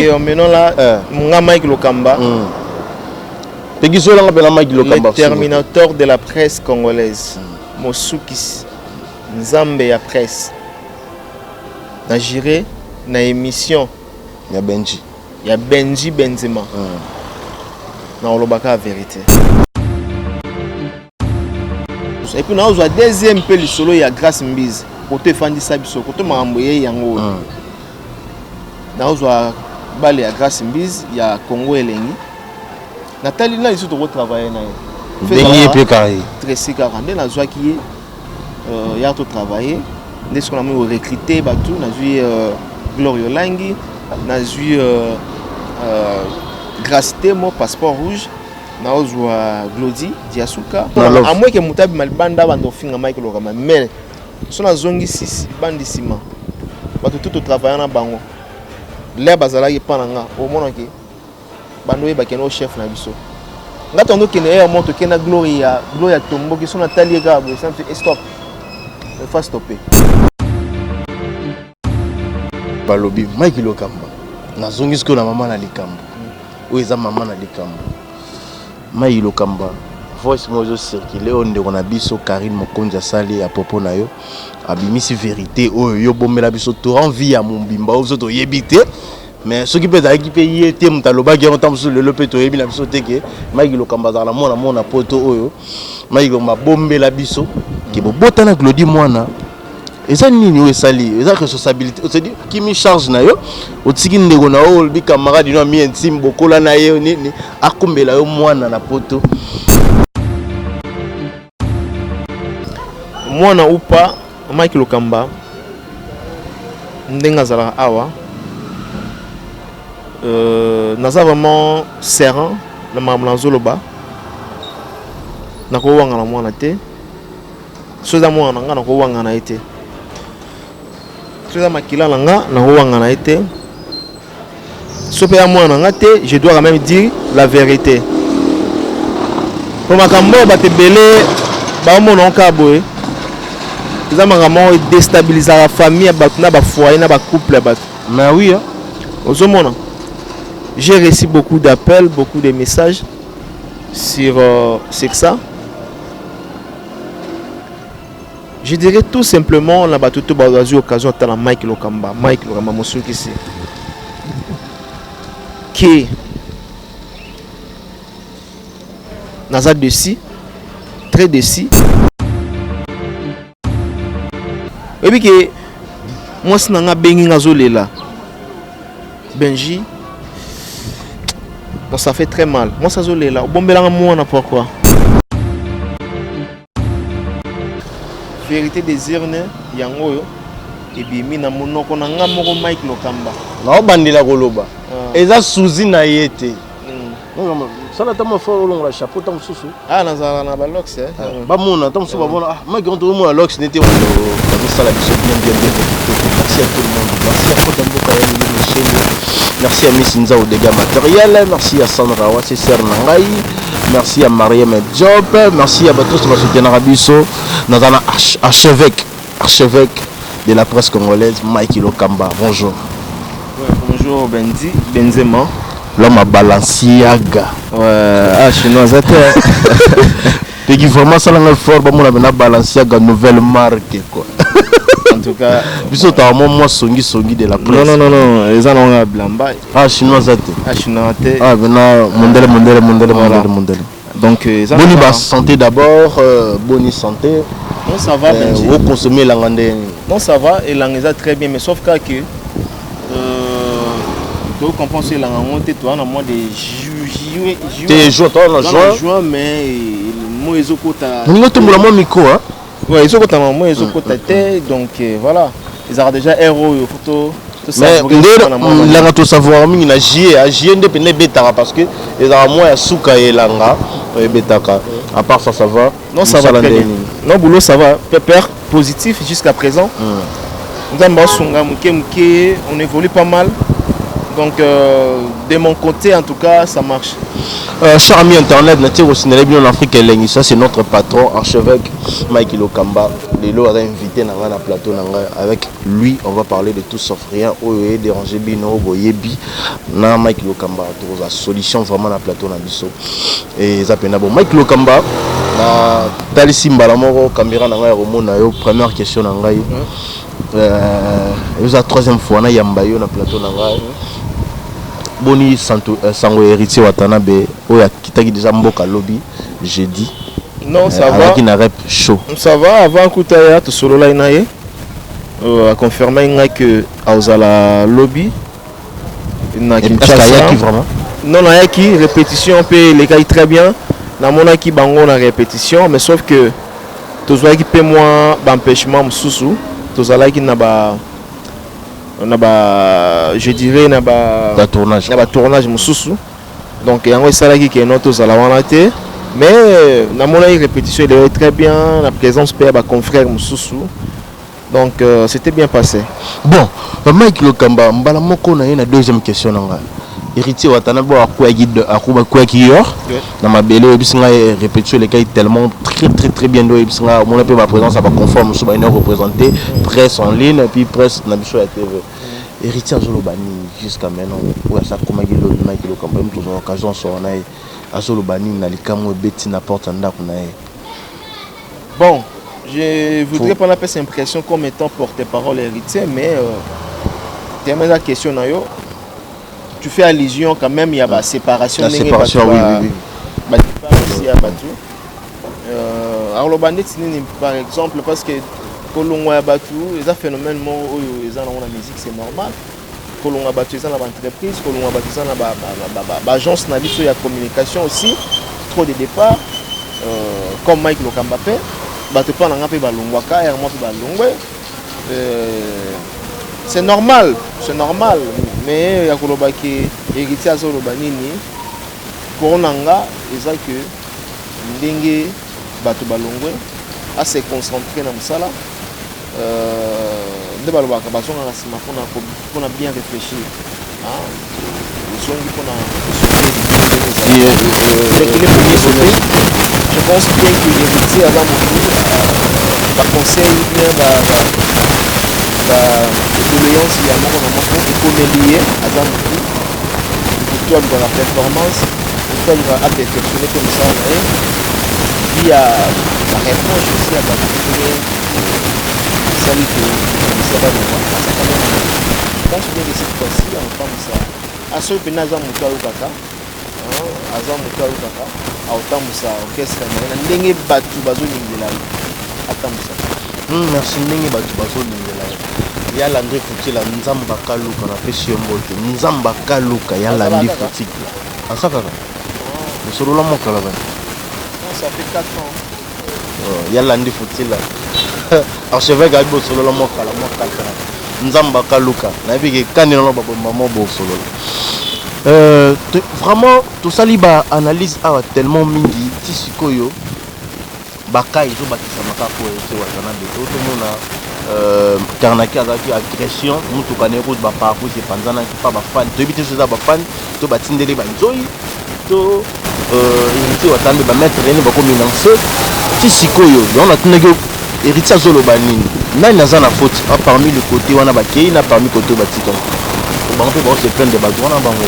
Que maintenant là, nga Mike Lokamba. Peki solanga mpena Mike Lokamba. Le terminateur de la presse congolaise. Mosukisi Nzambe ya presse. Na juré na émission ya Benji. Ya Benji Benzema. Na olobaka la vérité. Et puis naozwa deuxième mpe lisolo ya Grâce Mbizi, koto efandisa biso, koto makambo ye yango oyo. Naozwa bale ya Grâce Mbizi ya Congo Elengi, natali na lisusu tokotravaille na ye. Ndenge ye mpe kaka ye. Tracy kaka nde nazwaki ye ya totravaille nde soki namoni korecrute bato, nazwi Gloire Olangi, nazwi Grâce Temo passeport rouge, naozwa Glodi Diasuka. Na love. À moins que moto abima libanda banda ofinga Mike Lokamba, mais so nazongisi bandi nsima, bato tu totravaille na bango, l'air bazalaki epa na nga, omonaki bando oyebaki no chef na biso nga tondo okende ere mo tokende na Gloire ya Gloire ya Tomboki. So natali ye kaka boye, sa stop, fa stopper. Balobi Mike Lokamba, nazongi sikoyo na mama na likambo oyo eza mama na likambo. Mike Lokamba, voice moko ezocircule oyo ndeko na biso Karine Mokonzi asali ya popo na yo, abimisi vérité oyo yo bombela biso toran vie ya mobimba oyo biso toyebi te. Mais soki mpe ezalaki mpe ye te moto alobaki yango, ntango mosusu lelo mpe toyebi na biso te ke Mike Lokamba azala na mwana mona poto oyo Mike Lokamba abombela biso ke bobotana Glodi mwana. Eza nini oyo esali? Eza responsabilité, c'est-à-dire kimi charge na yo, otiki ndeko na yo, olobi camarade no ami intime, bokola na ye nini, akombela yo mwana na poto. Mwana ou pas, Mike Lokamba ndenge azalaka awa, naza vraiment serein na makambo nazoloba. Nakowanga na mwana te. So eza mwana na nga, nakowanga na ye te. So eza makila na nga, nakowanga na ye te. So mpe ya mwana na nga te, je dois quand même dire la vérité, po makambo oyo bato ebele baomona kaka boye, eza makambo oyo edestabilisaka famille ya bato na bafoyer na bacouple ya bato. Mais oui, hein. Ozomona, j'ai reçu beaucoup d'appels, beaucoup de messages sur ça. Je dirais tout simplement na bato to bazwi occasion atala Mike Lokamba, Mike Lokamba mosukisi, ke naza déçu, très déçu. Oyebi ke mwasi na nga abengi nga, azolela Benji. Bon, ça fait très mal. Mwasi azolela, obombelanga mwana, pourquoi? Vérité des urnes yango oyo ebimi na monoko na nga moko Mike Lokamba. Naobandela koloba. Eza suzi na ye te. Sala ata mwa fort, olongola chapeau ta mosusu. Ah, nazala na balox. Bamona ta mosusu, bamona. Ah, Mike, on tomona lox nete bazosala biso bien bien bien, kitoko. Merci à tout le monde, merci à Kota Mboka ya Lili Michele, merci à Miss Nzao dégâts matériel, merci à Sandra Wase sœur na ngai, merci à Mariam Job, merci à bato nyonso basoutenaka biso. Naza na archevêque, archevêque de la presse congolaise, Mike Lokamba, bonjour. Ouais, bonjour Benzi Benzema. L'homme à Balenciaga. Ouais, ah, chinois te. Peki vraiment asalanga fort, bamona pena Balenciaga nouvelle marque quoi. En tout cas. Biso taka mwa mwa songi songi de la presse. Non, non, non, non, eza nango bilamba. Ah, chinois aza te. Ah, chinois te. Ah, pena mondele mondele mondele. Voilà. Mondele mondele. Donc eza boni ba santé d'abord, boni santé? Non, ça va, Benji. Oconsommer elanga ndenge? Non, ça va, elanga eza très bien, mais sauf kaka que tocomprend so elanga yango te, toza na mois de juillet. Te, juin, toza na juin. Juin, mais mo ezokota. Moninga otombola mwa micro, hein? Ouais, ezokota, mo ezokota te. Donc voilà, ezalaka déjà aire oyo faut to Mais nde elanga tosavouraka mingi na juillet, a juillet nde pene ebetaka, parce que ezalaka mwa ya suka ya elanga oyo ebetaka. À part ça, ça va? Non, ça va très bien. Non, boulot, ça va, pépère, positif jusqu'à présent. Nzambe asunga, moke moke on évolue pas mal. Donc de mon côté, en tout cas, ça marche. Cher ami internet, natie kosinela bino na Afrique elengi. Ça, c'est notre patron, archevêque Mike Lokamba. Lelo aza invité na ngai na plateau na ngai. Avec lui, on va parler de tout sauf rien oyo edéranger bino. Boyebi, na Mike Lokamba tokozwa solution vraiment na plateau na biso. Eza mpena bon. Mike Lokamba, na talisi mbala moko caméra na ngai ya komona yo. Première question na ngai, eza troisième fois nayamba yo na plateau na ngai. Boni sango Héritier Watanabe oyo akitaki déjà mboka lobi jeudi? Non, ça va. Azalaki na rep show. Ça va. Avant kuta ya tosololai na ye, aconfirme ngai que azala lobi na Kinshasa. Ayaki vraiment? Non, nayaki répétition mpe elekaki très bien. Namonaki bango na répétition, mais sauf que tozwaki mpe mwa baempêchement mosusu. Tozalaki na ba, je dirais, na ba na tournage. Na batournage mosusu. Donc yango esalaki ke no tozala wana te. Mais namonaki répétition eleki très bien, na présence mpe ya baconfrère mosusu. Donc c'était bien passé. Bon, Mike Lokamba, mbala moko na ye na deuxième question na ngai. Héritier Watanabe akweyaki yor na mabele. Oyebisi ngai répétition elekaki tellement très très très bien. Nde oyebisi ngai omona mpe baprésence ya baconfort mosusu bayina représenter presse en ligne et puis presse na biso ya TV. Héritier azoloba nini jusqu'à maintenant oyo asa akomaki lobi? Mike Lokamba, ye moto ozwa occasion soro na ye, azoloba nini na likambo ebeti na porte ya ndako na ye? Bon, je voudrais pas napesa impression comme étant porte-parole Héritier, mais tellement eza question na yo, tu fais allusion quand même ya baséparation. La séparation, oui. Badépart aussi ya bato. Aloba ndeti nini, par exemple? Parce que kolongwa ya bato eza phénomène moko oyo eza nango na musique, c'est normal. Kolongwa bato eza na baentreprise, kolongwa bato eza na baagence na biso ya communication aussi. Trop de départ, comme Mike Lokamba mpe bato mpa na nga mpe balongwaka ere mwa mpe balongwe. C'est normal, c'est normal. Mais ya koloba ke Héritier azoloba nini, mpo na nga eza ke ndenge bato balongwe, ase concentre na mosala. Nde balobaka bazongaka nsima mpona bien réfléchir. Ozongi mpona sauter. Je pense bien que Héritier aza motu baconseil bien, badoléance ya moko na moko ekomeli ye. Aza motu, motu alukaka performance, motu alukaka aperfectionne mpe mosala na ye. Vi ya bareproche aussi ya bato ndenge esali ke esi balongwa, aza quand même, je pense bien que cette fois-ci akotambusa. Asoki mpena aza motu ayokaka, aza motu ayokaka, akotambusa orchestre na ye na ndenge bato bazolingela ye atambusa. Merci. Ndenge bato bazolingela ye, ya Landri Futila, Nzambe akaluka, napesi yo mbote. Nzambe akaluka ya Landi Futila aza kaka mosolola mokala bani. Ça fait 4 ans. Ya Landi Futila, archevêque ayebi bosolola mokala mwa 4 ans. Nzambe akaluka, nayebi ke kani nano babomba mo bosolola. Vraiment tosali baanalyse awa tellement mingi ti sikoyo baka ezobakisama kaka oyo ete Watanabe to tomona Karnaki azalaki agression, motuka na ye kutu bapare-brise epanzanaki mpa bafani. Toyebi te so eza bafani to batindeli banzoi to Héritier Watanabe, bamaître nini bakomi na nse ti sikoyo. Donc natunaki Héritier azoloba nini, nani aza na faute parmi le côté wana bakei na parmi côté oyo batikali bango mpe bao se plaindre bato wana bango.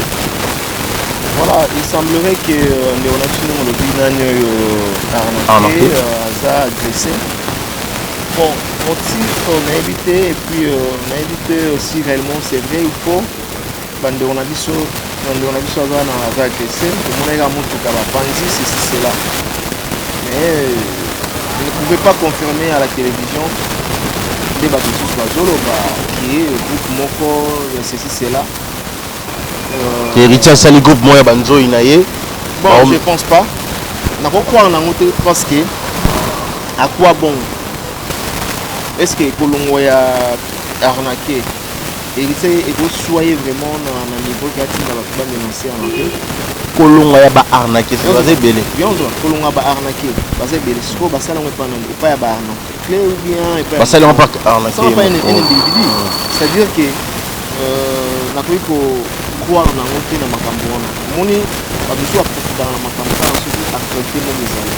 Voilà, il semblerait que ndeko na biso, ndenge olobi, nani oyo, Arnaqué, aza agressé. Bon, motif nayebi te. Et puis nayebi te aussi réellement c'est vrai ou faux. Bandeko na biso aza na aza agressé, tomonaki kaka motuka bapanzi, ceci, cela, mais je ne pouvais pas confirmer à la télévision. Nde bato mosusu bazoloba ke groupe moko, ceci, cela. Héritier asali groupe moko ya banzoi na ye. Bon, je pense pas, nakocroire nango te, parce que à quoi bon? Est ce que kolongwa ya Arnaqué, Héritier ekoswa ye vraiment na niveau ke atinda bato bamenace Arnaqué? Kolongwa ya baarnaqué, baza ebele. Yonzo kolongwa baarnaqué, baza ebele. Sikoyo basala yango epa nani? Epai ya baarnaqué ou bien epai basali yango mpa arnaqué? Pas un individu. C'est à dire que nakoki ko croire nango te na makambo wana. Omoni, bato mosusu baprofitaka na makambo kaka soki actualité moko ezali.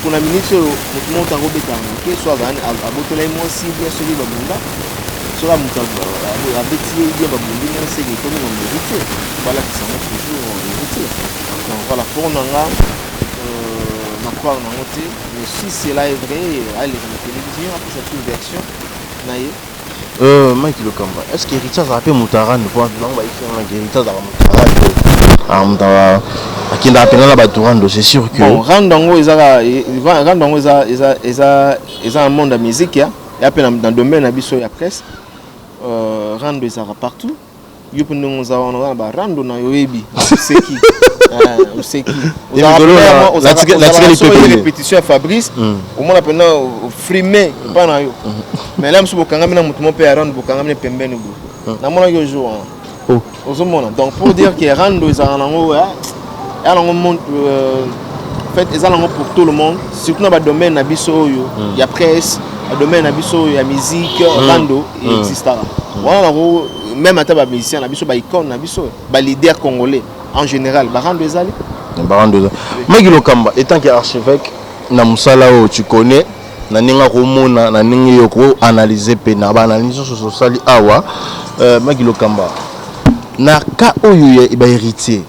Mpona minute oyo, moto moko te akobeta arnaque, so azali abotola ye mwasi, bien soki babunda, soki moto abeti ye, bien babundi mwasi, eke ekomi na héritier, balakisa yango toujours héritier. Donc voilà, pour na nga, na croire nango te. Mais si cela est vrai, aleka na télévision, apesa biso version na ye. Mike Lokamba, est ce que héritier azala mpe moto arande? Po bango bayisanga héritier azalaka moto arande, moto akendaka mpenza na bato rando, c'est sûr que Bon, rando yango ezaka, rando yango eza na monde ya musique, ya mpe na domaine na biso ya presse. Rando ezalaka partout. Yo mpe ndenge oza wana, oza na barando na yo, oyebi, oseki, oseki. Répétition ya Fabrice, omona mpena frime epa na yo, mais la mosusu bokangami na motu mo mpe ya rando, bokangami na pembeni boye. Namonaki yo jour wana, ozomona. Donc pour dire que rando ezalaka nango, ya nango monde, en fait eza nango pour tout le monde, surtout na badomaine na biso oyo ya presse, badomaine na biso oyo ya musique. Rando existaka wana nango, même ata bamusicien na biso, baicône na biso, baleader congolais en général, barando ezali. Barando eza. Mike Lokamba, étant que archevêque na mosala oyo, tu connais na ndenge akomona, na ndenge yo koanalyse mpe na baanalyse nyonso osali awa. Mike Lokamba, na ka oyo ya bahéritier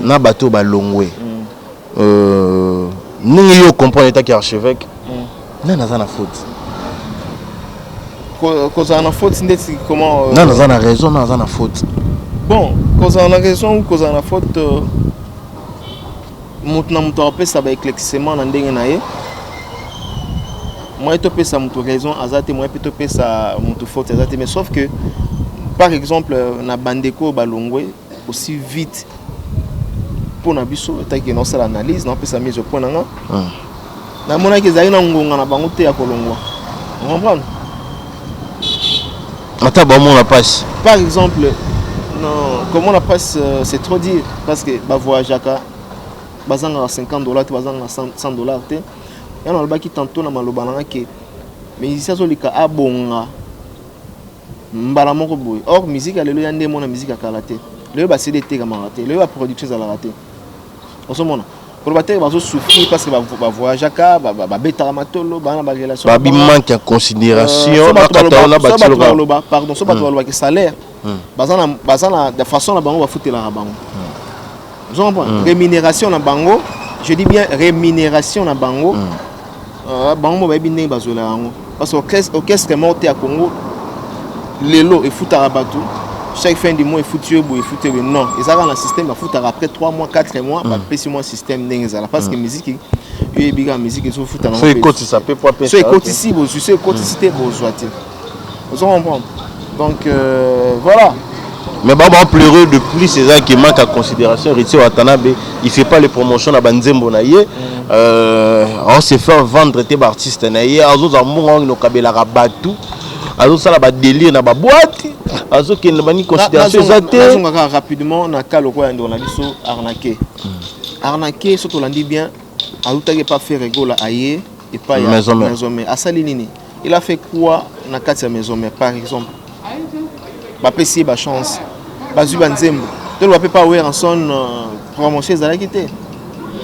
na bato oyo balongwe, ndenge yo comprendre étant que archevêque, nani aza na faute? Kozala na faute ndeti comment? Nani aza na raison, nani aza na faute? Bon, kozala na raison ou kozala na faute, moto na moto akopesa baéclaircissement na ndenge na ye. Moyen topesa moto raison aza te, moyen mpe topesa moto faute aza te. Mais sauf que, par exemple, na bandeko oyo balongwe aussi vite, mpo na biso etaki naosala analyse, naopesa mise au point na nga, namonaki ezalaki na ngonga na bango te ya kolongwa, comprendre? Ata bamona mpasi? Par exemple, non, comment la passe, c'est trop dire, parce que bavoyageaka, bazangaka 50 $ te, bazangaka 100 $ te. Ya nalobaki tantôt na maloba nanga ke musicien azolika abonga mbala moko boye. Or musique ya lelo ya nde emona musique ya kala te. Lelo baCD etekamaka te, lelo baproduction ezalaka te. Ozomona, koloba te bazosouffrir parce que bavoyageaka, babetaka matolo, baa na barelation. Babi manque ya considération. Baloba, pardon, so bato balobaki salaire, baza na de façon na bango bafutelaka bango. Ozo comprendre? Rémunération na bango, je dis bien rémunération na bango, bango mo bayebi ndenge bazwelaka yango, parce que orchestre moko te ya Congo lelo efutaka bato chaque fin du mois, efuti yo boye, efuti yo boye. Non, eza kaka na système, bafutaka après 3 mois, 4 mois, bapesi mwa système ndenge ezala, parce que musique, yo yebi kaka musique ezofuta. So ekotisa mpe po so ekotisi, bozwi, so ekotisi te, bozwa te. Ozo comprendre? Donc voilà. Mais bao bapleurer de plus, eza ke manque ya considération. Héritier Watanabe, il fait pas les promotions na banzembo na ye, on se fait vendre te baartiste na ye, azozwa mbongo wangi okabelaka bato, azosala badélire na baboîte, azokende bani, considération eza te. Nazonga kaka rapidement na ka lokola ya ndeko na biso Arnaqué. Arnaqué, so tolandi bien, alutaki epa Ferre Gola, aye epai ya Maison Mère. Maison Mère. Asali nini? Il a fait quoi na kati ya Maison Mère? Par exemple, bapesi ye bachance, bazwi banzembo, toloba mpe pa Werrason, promotion ezalaki te.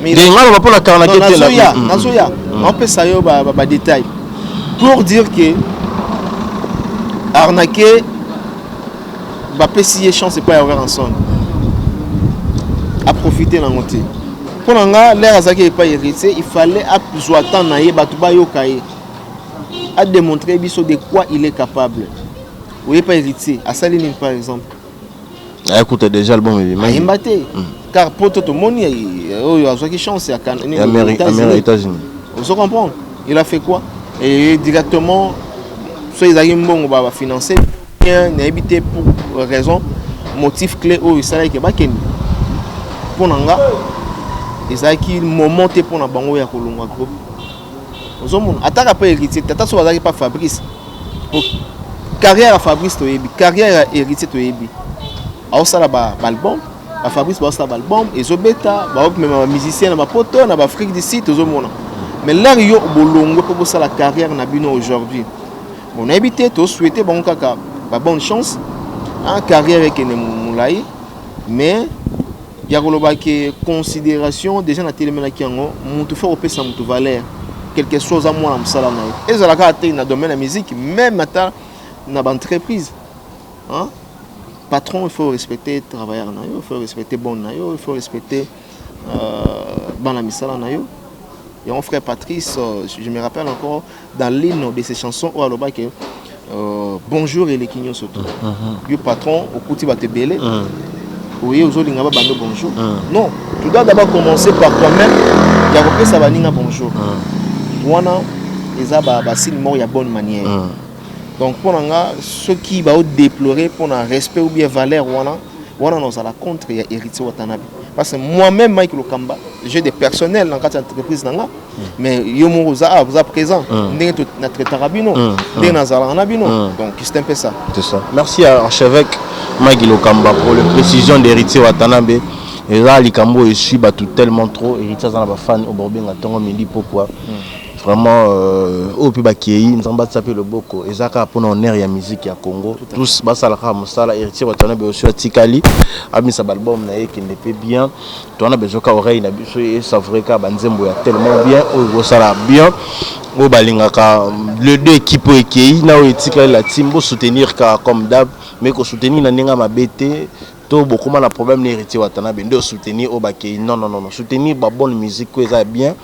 Mais nde nga loba mpona Arnaqué te. Nazoya, nazoya, naopesa yo badétail pour dire que Arnaqué, bapesi ye chance epai ya Werrason, aprofite nango te. Mpo na nga, l'heure azalaki epai Héritier, il fallait azwa temps na ye, bato bayoka ye, adémontrer biso de quoi il est capable. Oye pa Héritier, asali nini, par exemple? Ayekuta déjà album ebimaki. Ayemba te, car po to tomoni oyo azwaki chance ya nini, États-Unis. États-Unis. Ozo comprendre? Il a fait quoi? Et directement, so ezalaki mbongo bafinance bien, nayebi te pour raison, motif clé oyo esalaki bakende. Mpo na nga, ezalaki moment te mpo na bango ya kolongwa groupe. Ozomona, ataka mpe Héritier te, ata so bazalaki pa Fabrice. Po carrière ya Fabrice toyebi, carrière ya Héritier toyebi, aosala baalbum, bafabrice baosala baalbum, ezobeta, baomema bamusicien na bapoto, na baafrique du Sud, tozomona. Mais l'heure yo bolongwe mpo bosala carrière na bino aujourd'hui, bon, nayebi te. Tosouhaite bango kaka babonne chance, carrière ekende molai. Mais ya koloba ke considération, déjà natelemelaki yango. Mutu faut kopesa mutu valeur, quelque soit oza mwana mosala na ye. Ezala kaka te na domaine ya musique, même ata na baentreprise, hein? Patron, il faut respecter travailleur na yo, il faut respecter bon na yo, il faut respecter bana misala na yo. Yango frère Patrice, je me rappelle encore dans l'une de ses chansons oyo alobaki bonjour eleki nyonso to yo patron okuti bato ebele oye ozolinga babando bonjour. Non, tu dois d'abord commencer par toi-même ya kopesa baninga bonjour. Wana eza basigne moko ya bonne manière. Donc mpo na nga, soki baodéplorer mpona respect ou bien valeur wana, wana nazala contre ya Héritier Watanabe, parce que moi-même, Mike Lokamba, j'ai des personnels na kati ya entreprise na nga. Mais yo moko oza awa, oza présent, ndenge natraitaka bino, ndenge nazalaka na bino. Donc c'est un peu ça. C'est ça. Merci à archevêque Mike Lokamba pour les précisions d'Héritier Watanabe. Eza likambo oyo esui bato tellement trop. Héritier aza na bafan oyo bakobenga ntongo, midi, pokwa. Vraiment, oyo mpe bakei, Nzambe atia mpe loboko. Eza kaka mpona honneur ya musique ya Congo. Tous basala kaka mosala. Héritier Watanabe osi atikali abimisa baalbum na ye, ekende mpe bien. Towana besoin ka oreille na biso esavoure kaka banzembo ya tellement bien, oyo ekosala bien, oyo balingaka. Le deux équipe oyo ekei na oyo etikali, la team, bosoutenir kaka comme d'hab, mais kosoutenir na ndenge ya mabe te. To bokóma na problème na Héritier Watanabe nde osoutenir oyo bakei. Non, non, non, non, soutenir babonne musique oyo eza bien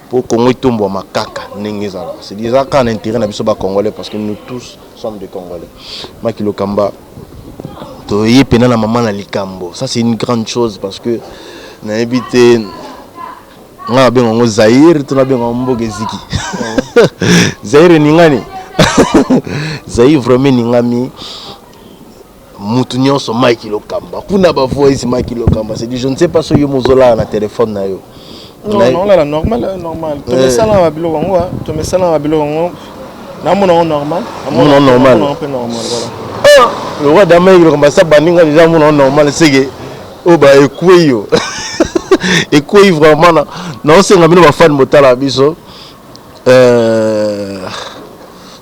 mpo Congo etombwama kaka ndenge ezala. C'est eza kaka na intérêt na biso bacongolais, parce que nous tous sommes des Congolais. Mike Lokamba, toye mpena na mama na likambo. Ça, c'est une grande chose, parce que nayebi te, nga nabenga yango Zaire to nabenga yango mboka eziki. Zaire eningani, Zaire vraiment eningami. Mutu nyonso Mike Lokamba kuna, bavoice Mike Lokamba. C'est je ne sais pas soki yo mozolala na telefone na yo. Non, non, là, normal, normal. Tomesala na babiloko yango, tomesala na babiloko yango, namona yango normal. Namona normal. Mpe normal, voilà. Le roi da Mike Lokamba sa baninga déjà mona normal, seke oyo baekwei yo, ekwei vraiment. Na naosenga bino bafani botala biso,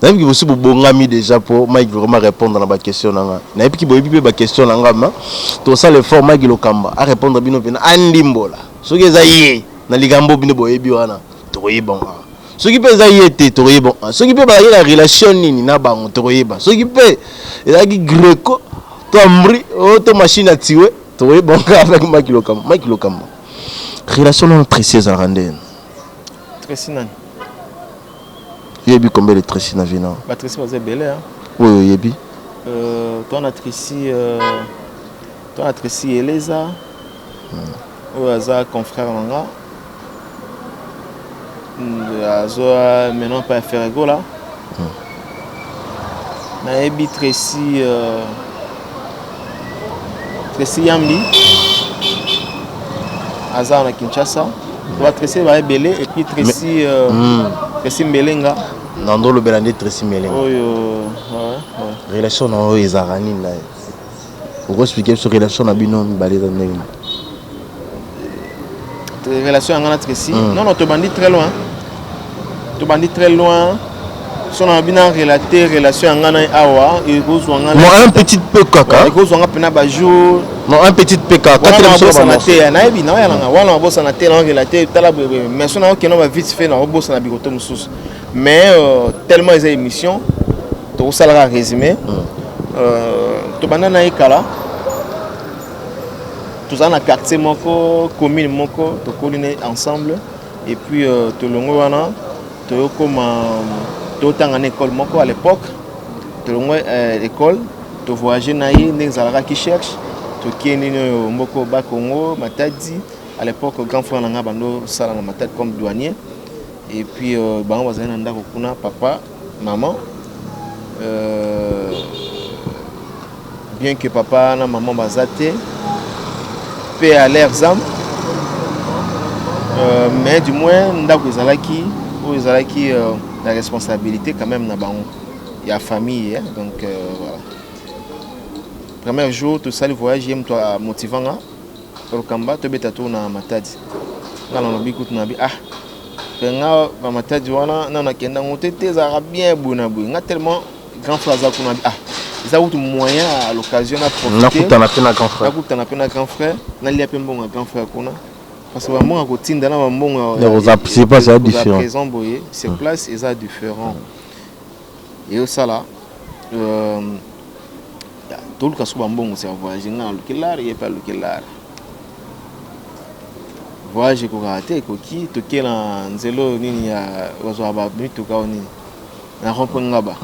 nayebiki bosi bobongami déjà mpo Mike vraiment répondre na baquestion na nga. Nayebiki boyebi mpe baquestion na nga, ma tosala effort Mike Lokamba arépondre bino mpena, andimbola soki eza ye na likambo bino boyebi wana, tokoyeba ngo. Soki mpe eza ye te, tokoyeba. Soki mpe bazalaki na relation nini na bango, tokoyeba. Soki mpe ezalaki greco to amri o to machine atiwe, tokoyeba ngo avec Mike Lokamba. Mike Lokamba, relation nano Tracy ezalaka ndeni? Tracy nani? Oyebi combien de Tracy na vie na? Batracy baza ebele. Oyo oyebi? To na Tracy, to na Tracy Eleza oyo aza confrère na nga, azwa maintenant pa ya Ferregola. Nayebi Tracy, Tracy Yambi aza na Kinshasa. Batracy ba ebele. Et puis Tracy, Tracy Mbelenga. Na ndolobela nde Tracy Mbelenga. Oyo, ouais. Relation na oyo ezalaka nini na ye? Okoexpliquer biso relation na bino mibale eza ndenge? Relation ya nga na Tracy? Non, non, tobandi très loin, tobandi très loin. So na bina relate relation ya nga na ye awa, ekozwa nga non, un petit peu kaka. Ekozwa nga mpena bajour. Non, un petit peu kaka. Katela biso nabosana te. Nayebi naoya nanga wana, nabosana te. Naorelate, tala boye, mais so naokende ba vite fait, naobosana bikoto mosusu. Mais tellement eza émission, tokosalaka résumé. Tobanda na ye kala, toza na quartier moko, commune moko, tokoli ne ensemble. Et puis tolongo wana, toyokoma totanga na école moko à l'époque. Tolongo école, tovoyage na ye ndenge ezalaka qui cherche. Tokie nini oyo mboka Bakongo, Matadi. À l'époque, grand frère na nga bando osala na Matadi comme douanier. Et puis bango bazali na ndako kuna, papa, maman. Bien que papa na maman baza te mpe à leurs âmes, mais du moins ndako ezalaki oyo ezalaki la responsabilité quand même na bango ya famille, hein? Donc voilà, premier jour tosali voyage, ye moto amotiva nga: "Lokamba, tobeta tour na Matadi." Nga nalobi kutu na bi: "Ah, mpe nga bamatadi wana nano nakenda yango te te, ezalaka bien boye na boye." Nga tellement grand frère aza kuna, ah, Eza kutu moyen à l'occasion na profiter. Nakutana mpe na grand frère. Nakutana mpe na grand frère, nalia mpe mbongo ya grand frère kuna. Parce que bambongo ya kotinda na bambongo Ya sur place eza différent. Présent boye sur place eza différent. Eyosala toluka so bambongo ya voyage. Nga naluki lare, ye mpe aluki lare. Voyage ekokaka te, ekoki toke na nzela oyo nini ya bazwaka bamituka oyo nini, na rond-point Ngaba.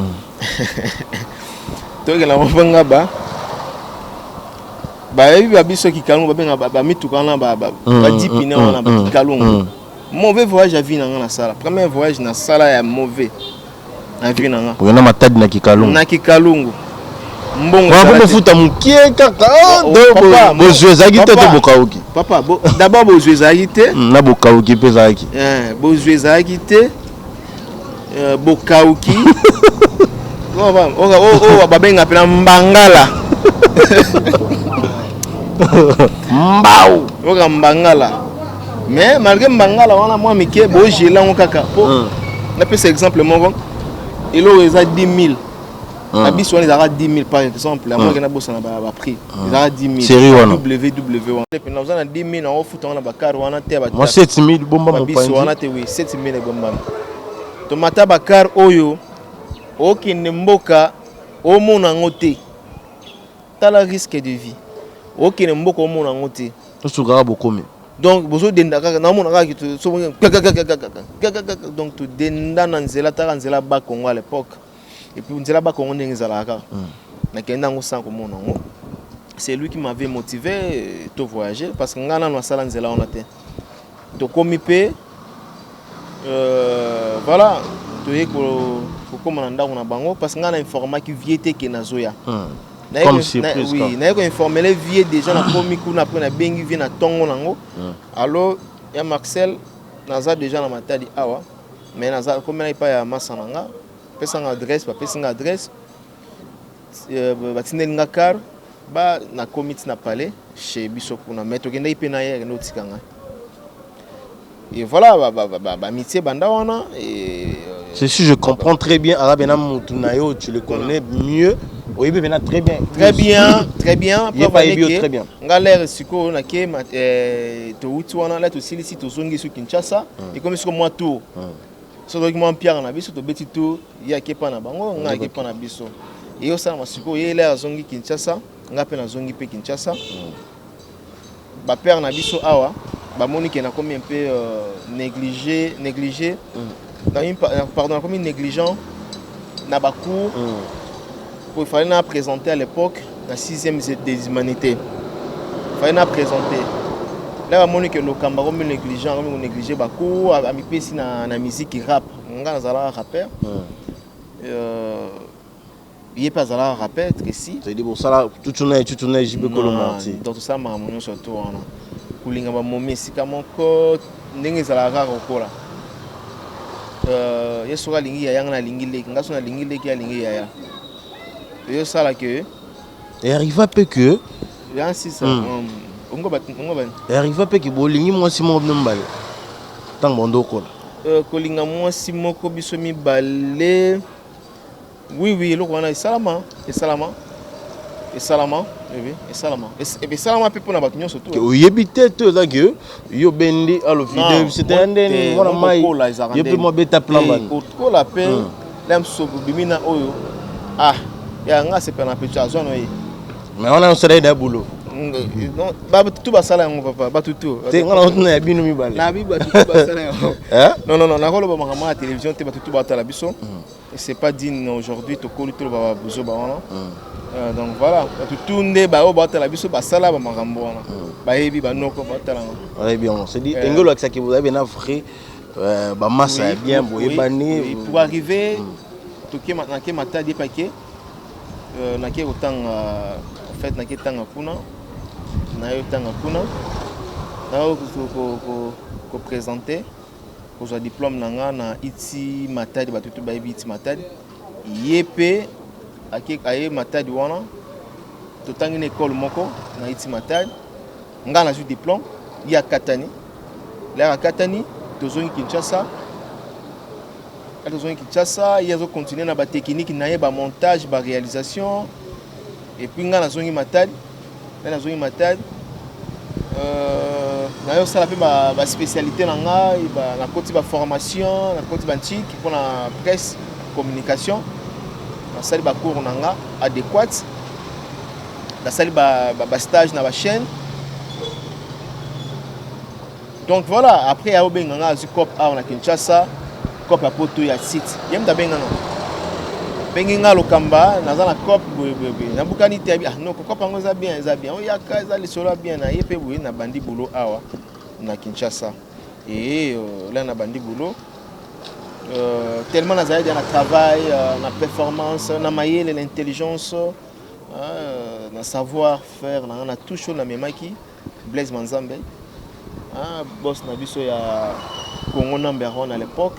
Toke na rond-point Ngaba, bayebi babiso Kikalungu, babenga bamituka wana badipine wana bakikalungu. Mauvais voyage ya vie na nga nasala, premier voyage nasala ya mauvais na vie na nga. Okenda Matadi na Kikalungu? Na Kikalungu, mbongo wana ezala te. Bofuta mokie kaka. Oh, papa, bozwi ezalaki te to papa. Bokauki? Papa, d'abord bozwi ezalaki te. Na bokauki mpe ezalaki. Bozwi ezalaki te, bokauki oyo babenga mpena mbangala. Mbau. Oyoka mbangala, mais malgré mbangala wana mwa mike, bogela yango kaka po napesa exemple moko: eloko eza 10 000 na biso wana, ezalaka 10 000 par exemple. Amoki nabosana baprix, ezalaka 10 000. Série wana. Ww wana pena oza na 10 000, naofuta wana bacar wana te. Mwa 7000 bomba. Babiso mopanzi wana te. Oui, 7 000 ebombami. Tomata bacar oyo okende mboka, omona yango te. Tala risque de vie, okende mboka, omona yango te. Tosukaka bokomi. Donc bozodenda kaka, naomona kaka donc todenda na nzela. Taka nzela Bakongo à l'époque, et puis nzela Bakongo ndenge ezalaka kaka, nakende yango sans komona yango. C'est lui qui m'avait motivé to voyager, parce que ngai nano asala nzela wana te. Tokomi mpe, voilà, toye kokóma na ndako na bango, parce que ngai na informaki vieux te ke nazoya. Comme surprise. Oui, naye koinformele vieux déjà nakomi kuna. Après nabengi vieux na ntongo nango: "Allo, ya Marcel, naza déjà na Matadi awa, mais naza komi na epai ya masa na nga, pesanga adresse." Bapesi nga adresse, batindeli nga car ba nakomi ti na palais chez biso kuna. Mais tokendaki mpe na ye, akende otika ngai et voilà, baamitié banda wana. C'est sûr, je comprends très bien. Arabe na mutu na yo, tu le connais mieux. Oyebi mpenza très bien. Très bien, très bien. Ye pa yebi yo très bien. Nga lere sikoyo nake, towuti wana la, tosilisi, tozongi so Kinshasa. Ekomi siko mwa tour, so toyoki mwa mpiaka na biso, tobeti tour. Ye ake mpa na bango, nga ake mpa na biso. Ye osalama sikoyo, ye lere azongi Kinshasa, nga mpe nazongi mpe Kinshasa. Bapère na biso awa bamoni ke nakomi un peu négligé, négligé, pardon, nakomi négligent na bacours. Il fallait na présenter à l'époque na sixième des humanités, il fallait na présenter. Là bamoni ke Lokamba akomi négligent, akomi konéglige bacours, amipesi na musique rap. Nga nazalaka rappeur, ye mpe azalaka rappeur Tracy. C'est-à-dire bosala tutuna ye, tutuna ye JB Koloma. Donc tosala makambo nyonso to wana, kolinga bamomi esika moko ndenge ezalaka kaka kokola. Ye soki alingi yaya, nga nalingi leki, nga so nalingi leki, alingi yaya, eyosala ke Arriva mpe ke ya sisa ongo bani. Arriva mpe ke bolingi mwasi moko bino mibale ntango bondo okola? Kolinga mwasi moko biso mibale, oui, eloko wana esalama, esalama, esalama, oui, esalama. Esalama mpe mpona bato nyonso. To oyebi te to eza ke yo bendi alo video c'était ndeni mwana mai, ye mpe mwa beta plan bani. Kokola mpe la mosusu obimi na oyo, ah, ya nga sepela na petu azwa no ye. Mais wana osala ye da boulot. Bato tu basala yango, papa, bato tu. Te, nga na ya bino mibale. Nabi bato tu basala yango. Non, non, non, nakoloba makambo ya télévision te, bato tu batala biso, c'est pas digne aujourd'hui. Tokoli, toloba babuzoba wana. Donc voilà, bato tu nde baoyo batala biso basala bamakambo wana, bayebi, banoko batalanga. Bayebi yango, c'est dit ndenge olakisaki bozali bena vrai bamasa ya bien, boyebani. Pour arriver toke nake Matadi, epake nake kotanga. En fait nake tanga kuna, naye otanga kuna, naye koprésente, kozwa diplôme na nga na ITI Matadi. Bato to bayebi ITI Matadi. Ye mpe aye Matadi wana, totangi na ekole moko na ITI Matadi. Nga nazwi diplôme, ye akatani. Lere akatani, tozongi Kinshasa. Tozongi Kinshasa, ye azocontinue na batechnique na ye, bamontage, baréalisation. Et puis nga nazongi Matadi, nga nazongi Matadi, nayosala mpe baspécialité na ngai, nakoti baformation, nakoti bantike mpona presse communication, nasali bacours na nga adéquate, nasali bastage na bachaîne. Donc voilà, après aobenga nga, azwi coop awa na Kinshasa, coop ya poto ya site. Ye mutu abenga nga, bengi nga: "Lokamba, naza na coop boye boye boye." Nabukani te, abi: "Ah non, coop yango eza bien, eza bien, oyaka, eza lisolo ya bien." Na ye mpe boye nabandi boulot awa na Kinshasa. E là nabandi boulot, tellement nazali déjà na travail, na performance, na mayele, na intelligence, na savoir faire na nga, na touche oyo namemaki. Blaise Manzambe, boss na biso ya Congo number one à l'époque,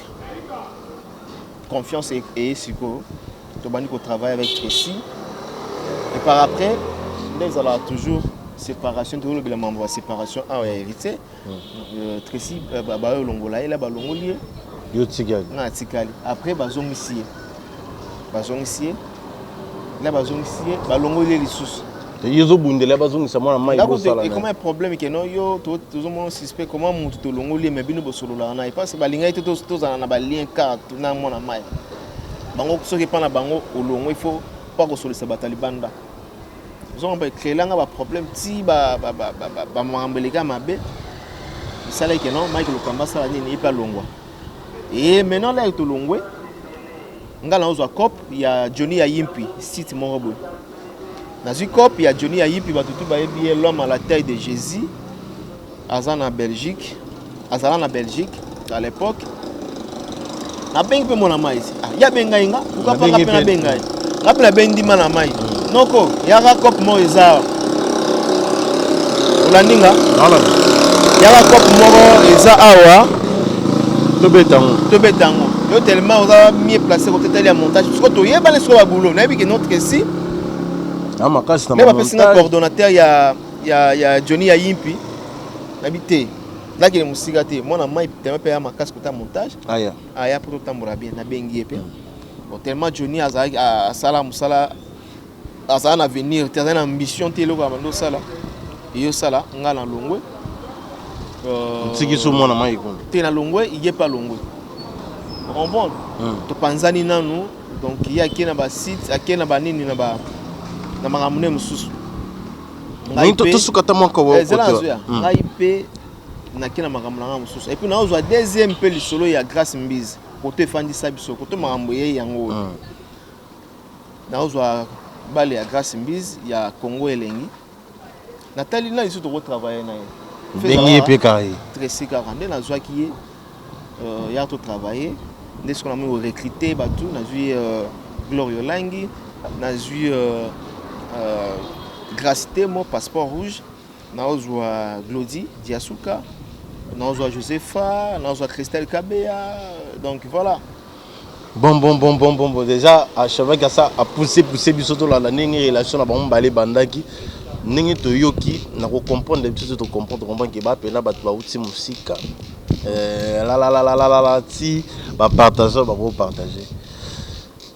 confiance eye. Sikoyo tobandi kotravailler avec Tracy et par après nde ezalaka toujours séparation. Tozolobela mambo ya séparation awa ya Héritier. Tracy, bayolongola ye, la balongoli ye. Yo tikali. Nga atikali. Après bazongisi ye, bazongisi ye, la bazongisi ye, balongoli ye lisusu. Yo ozobundela bazongisa mwana mai. Bosala ekoma problème ke no, yo tozomona suspect, comment mutu tolongoli ye, mais bino bosololaka na ye? Parce balingaki te tozala na balien kaka na mwana mai. Bango soki epa na bango olongo, il faut mpo kosolisa bato ya libanda. Ozomona, ecréelanga baproblème ti bamakambo eleka mabe. Esalaki non, Mike Lokamba asala nini, ye mpe alongwa. E maintenant la tolongwe, nga nazozwa coop ya Johnny ya Yimpi, site moko boye. Nazwi coop ya Johnny ya Yimpi, bato tu bayebi ye, l'homme à la taille de Jésus, aza na Belgique, azala na Belgique à l'époque. Nabengi mpe mwana mai, ah, ye abengai nga, pourquoi pas nga mpe nabenga ye? Nga mpe nabengi ndima na mai noko, yaka, coop moko eza awa, olandi nga, yaka, coop moko eza awa. Tobeta yango. Tobeta yango. Yo tellement oza mieux placé kotetali ya montage, siko toyebani, siko babulo nayebi ke notre si na makasi na nde bapesi nga coordonnateur ya Johnny ya Yimpi. Nayebi te, nakende mosika te, mwana mai tellement mpe ya makasi kota montage. Aya. Aya mpo totambola bien. Nabengi ye mpe. Bon, tellement Johnny azalaki, asala mosala, azala na avenir te, azali na ambition te, eloko ya bando osala eyosala. Nga na longwe. Otiki so mwana mai kuna? Te, na longwe, ye mpe alongwe, comprendre? Topanzani nanu. Donc ye ake na basite, ake na banini, na na makambo nde mosusu. Tosuka ata mwaka. Ezala nazoya. Ngai mpe nake na makambo na ngai mosusu. Et puis naozwa deuxième mpe lisolo ya Grâce Mbizi, koto efandisa biso, koto makambo eyei yango oyo. Naozwa bale ya Grâce Mbizi ya Congo Elengi, natali na lisusu tokotravaille na ye. Ndenge ye mpe kaka ye. Tracy kaka nde nazwaki ye, ya totravaille nde. Soki namoni korecrute bato, nazwi Gloire Olangi, nazwi Grâce Temo, passeport rouge, naozwa Glodi Diasuka, naozwa Josepha, naozwa Christelle Kabea. Donc voilà. Bon, déjà achevaki asa apousse pousse biso. Tolanda ndenge relation na bango mibale ebandaki, ndenge toyoki na kocomprendre biso, tocomprendre ke bapena bato bauti mosika, lalalalalala, ti bapartage oyo bakopartage.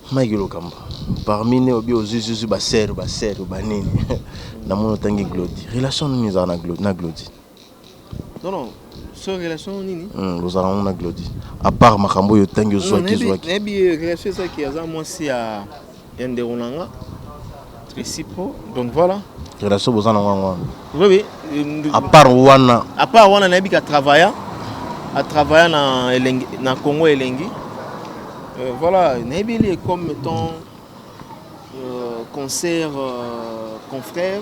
Mike Lokamba, parmi ne obi ozwi basere basere banini, namoni otangi Glodi. Relation nini ezala na Glodi? Non, so relation nini? Ozala ngo na Glodi, à part makambo oyo otangi, ozwaki zwaki. Nayebi relation ezalaki, aza mwasi ya ndeko na nga Tracy Po. Donc voilà. Relation boza nango yango wana? Oui. À part wana? À part wana, nayebi ka travailla, atravailla na Elengi, na Congo Elengi. Voilà, nayebi eli comme étant concert, confrère,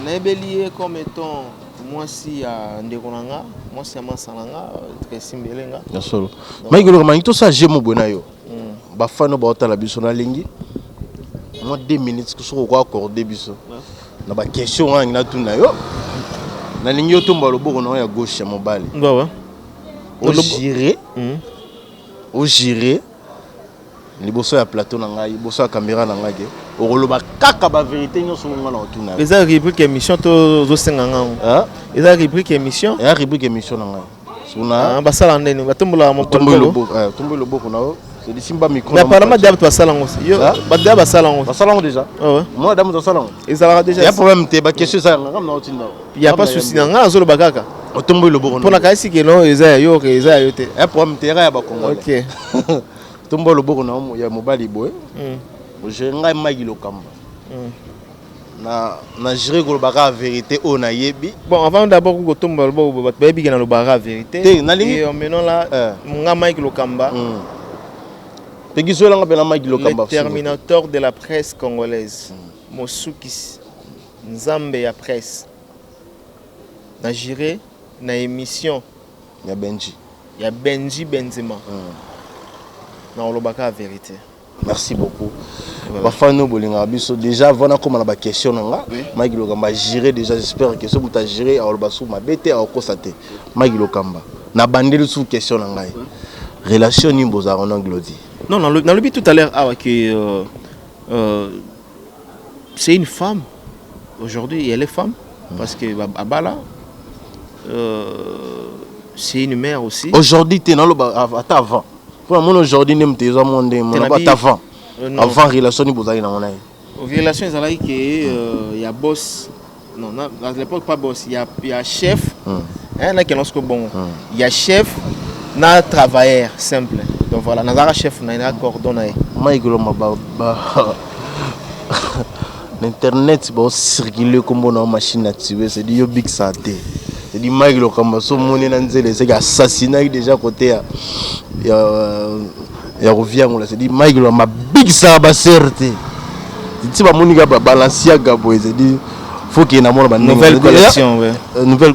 nayebeli ye comme étant mwasi ya ndeko na nga, mwasi ya masa na nga Tracy Mbelenga. Ya solo, Mike Lokamba, nangi tosala je mo boye na yo. Bafani oyo baotala biso, nalingi mwa 2 minutes soki oko accorde biso na baquestion wana. Nangi natuna yo, nalingi yo tomba loboko na yo ya gauche ya mobali. Ogire, ogire liboso ya plateau na ngai, liboso ya caméra na ngai, ke okoloba kaka bavérité nyonso ngo nga na otuna yo. Eza rubrique émission to ozosenga ngango? Eza rubrique émission? Eya rubrique émission na ngai sona. Basala ndeni? Batombolaka Tomboli loboko na yo. C'est simba micro. Mais apparemment déjà bato basala yango. Yo bato déjà basala yango. Basala yango déjà. Ah ouais. Moi dame basala yango. Ezalaka déjà. Ya problème te ba question ça ngam na otinda. Ya pas souci na nga azoloba kaka. Otombo loboko. Pona kasi ke non eza ya yo ke eza ya yo te. Ya problème te ya ba congolais. OK. Tombo loboko na ya mobali boye. Oje ngai Mike Lokamba. Na jure kolobaka vérité oyo nayebi. Bon, avant d'abord kotomba loboko, bato bayebi ke nalobaka vérité. Te, nalingi Et maintenant là, nga Mike Lokamba. Peki so elanga mpena Mike Lokamba. Le terminateur de la presse congolaise. Mosukisi Nzambe ya presse. Na jure na émission ya Benji. Ya Benji Benzema. Na olobaka vérité. Merci beaucoup. Bafani oyo bolingaka biso déjà, avant nakóma na baquestion na nga, Mike Lokamba agiré déjà. J'espère que so moto agiré, aoloba su mabe te, akokosa te. Mike Lokamba, nabandeli su question na ngai: relation nini bozalaka na Glodi? Non, nalobi tout à l'heure awa que c'est une femme aujourd'hui, elle est femme parce que abala, c'est une mère aussi. Aujourd'hui te, naloba ata avant. Mpona mona aujourd'hui nde moto eza mwa ndenge mona, ata avant. Avant, relation nini bozalaki nango na ye? Relation ezalaki ke ya boss, non, à l'époque pas boss, ya chef. Nakenda siko bongo, ya chef na travailleur simple. Donc voilà, nazalaka chef na ye, na cordon na ye. Mike Lokamba, na internet baocircule kombo na yo machine à tuer. C'est-à-dire yo bikisa te, c'est-à-dire Mike Lokamba so omoni na nzela eseki assassinaki déjà côté ya koviangola. C'est-à-dire Mike Lokamba bikisaka basere te, ti bamoni ka Balenciaga boye, c'est-à-dire faut kende na mona. Nouvelle collection, ouais. Nouvelle,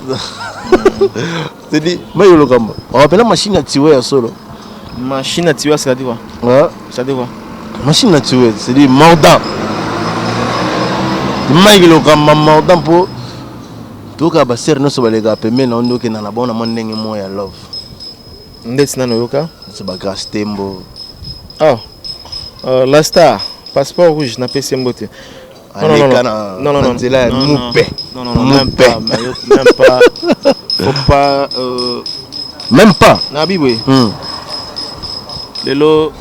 c'est-à-dire Mike Lokamba awapena machine à tuer ya solo. Machine à tuer, c'est-à-dire quoi? Ouais. C'est-à-dire quoi? Machine à tuer, c'est-à-dire mordant. Mike Lokamba mordant, mpo toyoka basere nyonso balekaka pembeni na yo nde okenda na bango na mwa ndenge moko ya love. Ndeti nano oyoka? Nyonso, bagrâce Tembo. Oh, la star passeport rouge, napesi ye mbote. Aleka na nzela ya mupe. Non, non, non, même pas, même pas, faut pas. Même pas. Nabi boye. Lelo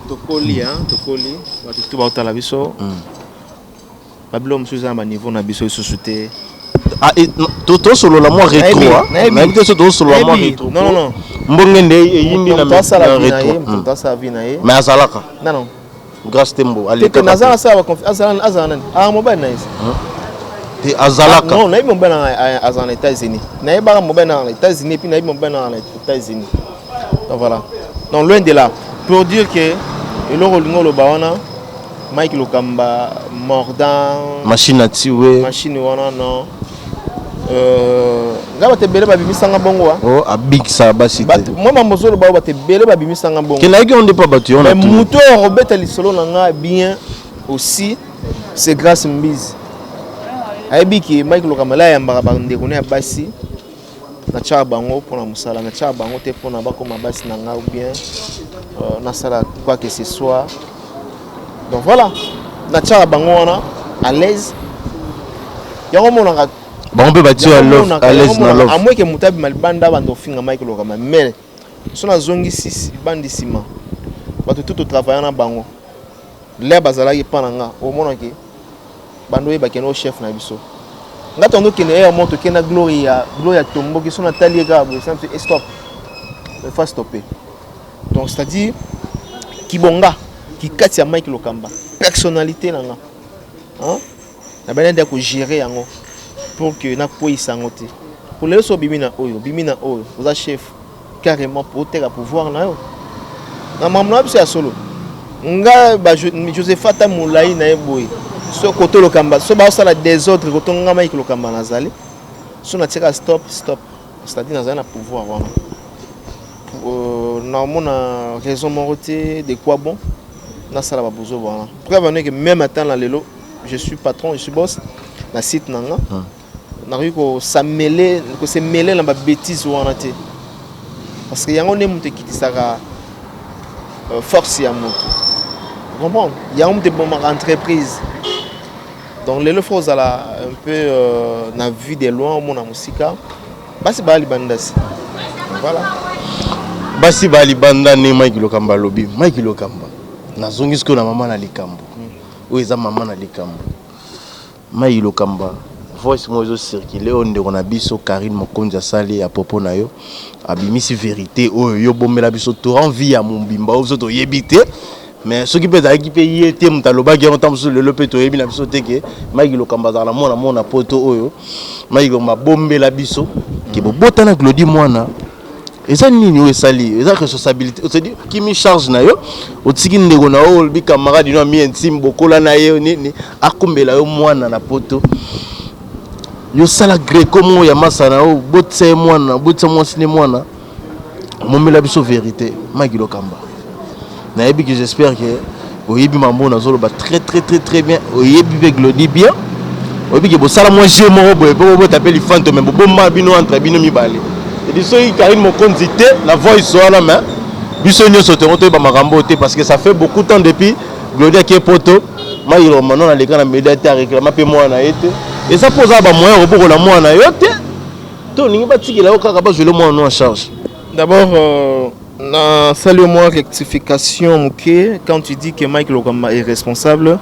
tokoli, hein, tokoli, bato tu baotala biso. Babilo mosusu eza na baniveau na biso lisusu te. Tosolola mwa rétro, nayebi te so tosolola mwa rétro. Non, non, non. Mbonge nde eyindi na rétro. Moto asala vie na ye. Mais azalaka. Non, non. Grâce Tembo. Alekaka. Asala, azala nani? Ah, mobali na ye. Te, azalaka. Non, nayebi mobali na azala na États-Unis, nayebaka mobali na na États-Unis, et puis nayebi mobali na na États-Unis. Donc voilà, donc loin de là pour dire que eloko olingi oloba wana, Mike Lokamba mordant. Machine à tuer. Machine wana, non. Nga bato ebele babimisanga bongo wa. Oh, abikisa basi te. Mwa mambo ozoloba oyo, bato ebele babimisanga bongo. Kendaki yo nde mpa bato yo. Mais moto oyo akobeta lisolo na nga bien aussi, c'est Grâce Mbizi. Ayebi ke Mike Lokamba la ayambaka bandeko na ya basi, natiaka bango mpona mosala, natiaka bango te mpona bakoma basi na nga ou bien nasala quoi que ce soit. Donc voilà, natiaka bango wana à l'aise, yango monaka. Bango mpe batie ya love, à l'aise na love. À moins ke moto abima libanda, banda ofinga Mike Lokamba, mais so nazongisi bandi nsima, bato tu totravaille na bango, l'air bazalaki epa na nga, omonaki bando oyebaki no chef na biso. Nga tondo okende ere mo tokende na Gloria, Gloria tomboki so natali ye kaka boye, e stop, il faut stopper. Donc c'est à dire kibonga kikati ya Mike Lokamba, personnalité na nga na bandi nde ya kogérer yango pour que nakweyisa yango te. Po lelo so obimi na oyo, obimi na oyo, oza chef carrément po oteka pouvoir na yo na makambo na biso ya solo. Nga Josephat, ata molai na ye boye, so koto Lokamba, so baosala désordre koto, nga Mike Lokamba nazali so natiaka stop, stop, c'est-à-dire nazali na pouvoir wana. Naomona raison moko te de quoi bon nasala babozo wana. Preuve ane même ata na lelo, je suis patron, je suis boss na site na nga, nakoki kosamele, kosemele na babêtise wana te, parce que yango nde moto ekitisaka force ya moto, comprendre? Yango moto ebomaka entreprise. Donc lelo faut ozala un peu na vue de loin, omona mosika, basi baya libanda si voilà. Basi ba libanda nde Mike Lokamba alobi. Mike Lokamba, nazongi sikoyo na mama na likambo oyo, eza mama na likambo. Mike Lokamba, voice moko ezocircule oyo ndeko na biso Karine Mokonzi asali à propos na yo. Abimisi vérité oyo yo bombela biso toran vie ya mobimba, oyo biso toyebi te. Mais soki mpe ezalaki mpe ye te moto alobaki yango, ntango mosusu lelo mpe toyebi na biso te ke Mike Lokamba azala na mwana mona poto. Oyo Mike Lokamba abombela biso ke bobotana Glodi mwana, eza nini oyo esali? Eza responsabilité, c'est-à-dire kimi charge na yo, otiki ndeko na yo, olobi camarade no, ami intime, bokola na ye nini, akumbela yo mwana na poto. Yosala greco moko ya masa na yo, botisa ye mwana, botisa mwasi ne mwana, omomela biso vérité. Mike Lokamba, nayebi ke, j'espère ke oyebi mambo nazoloba très très très très bien. Oyebi mpe Glodi bien, oyebi ke bosala mwa jeu moko boye mpo bobota mpe lifanto, me bobomba bino entre bino mibale. Edi soki Karine Mokonzi te na voice wana, mais biso nyonso tongo toyeba makambo te, parce que ça fait beaucoup de temps depuis Glodi ake poto. Mayilo mano naleka na media te, aréclama mpe mwana na ye te. Eza mpo oza bamoyen kobokola mwana yo te, to olingi batikela yo kaka, bazwele mwana no en charge? D'abord, nasali mwa rectification moke. Quand tu dis que Mike Lokamba est responsable,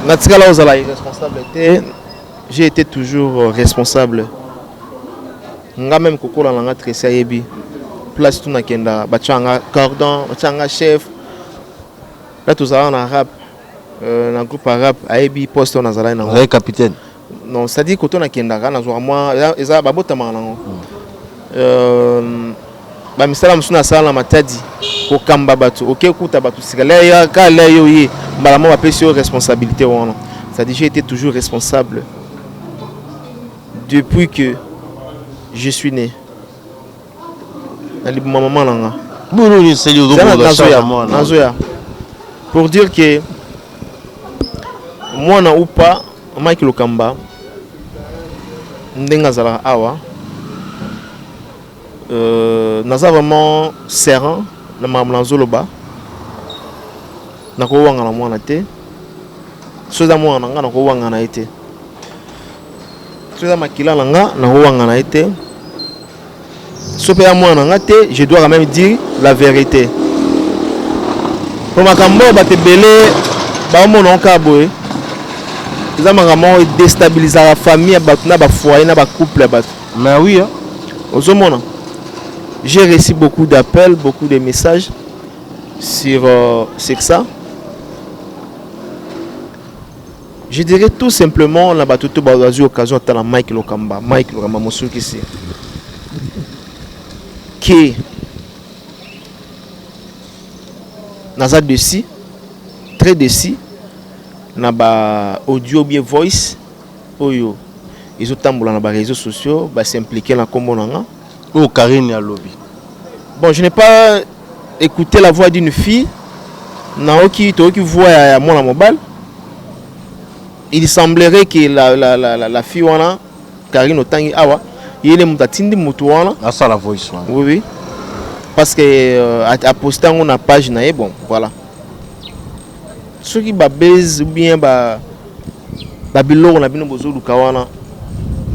natikala ozala irresponsable te. J'ai été toujours responsable. Nga même kokola na nga, Tracy ayebi place tu nakendaka, batia nga cordon, batia nga chef. La tozalaka na rap, na groupe ya rap, ayebi poste oyo nazalaki nango. Ozali capitaine. Non, c'est-à-dire koto nakendaka, nazwaka mwa, eza babotamaka nango. Bamisala mosusu nasala na Matadi, kokamba bato, oke kuta bato sika ka lia yo ye mbala moko bapesi yo responsabilité wana. C'est-à-dire j'ai été toujours responsable depuis que je suis né na libuma mama na nga. Bolo esali? Nazoya pour dire que mwana ou pas, Mike Lokamba ndenge azalaka awa, naza vraiment serein na makambo nazoloba. Nakowangana mwana te. So eza mwana na nga, nakowangana ye te. So eza makila na nga, nakowangana ye te. So mpe ya mwana na nga te, je dois quand même dire la vérité, po makambo oyo bato ebele baomona kaka boye, eza makambo oyo edéstabilisaka famille ya bato, na bafoyer, na bacouple ya bato. Mais oui, hein. Ozomona, j'ai reçu beaucoup d'appels, beaucoup de messages sur ça. Je dirais tout simplement na bato to bazwi occasion atala Mike Lokamba, Mike Lokamba mosukisi, ke naza déçu, très déçu na ba audio bien voice oyo ezotambola na baréseaux sociaux, bas'impliquer na nkombo na nga. Oyo Karine alobi. Bon, je n'ai pas écouté la voix d'une fille. Naoki toyoki voix ya mwana mobali. Il semblerait que la fille wana Karine otangi awa, ye nde moto atindi motu wana asala voice wana. Oui, parce que aposte yango na page na ye. Bon, voilà, soki babase ou bien ba babiloko na bino bozoluka wana,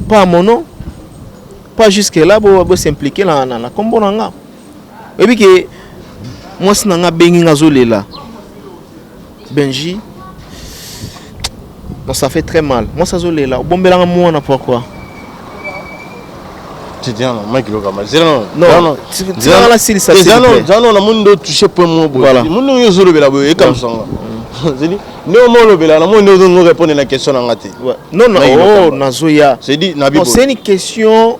pas mono, pas jusque là bos'impliquer na nkombo na nga. Oyebi ke mwasi na nga abengi nga, azolela Benji. Non, ça fait très mal. Mwasi azolela, obombelanga mwana, pourquoi? Mike Lokamba. Non, tikanga nasilisa. Zano namoni nde otouche point moko boye. Moni oyo ozolobela boye, ekamusanga nde omo olobela, namoni nde ozongo répondre na question na nga te. Non, non, oh, nazoya. C'est Non, c'est une question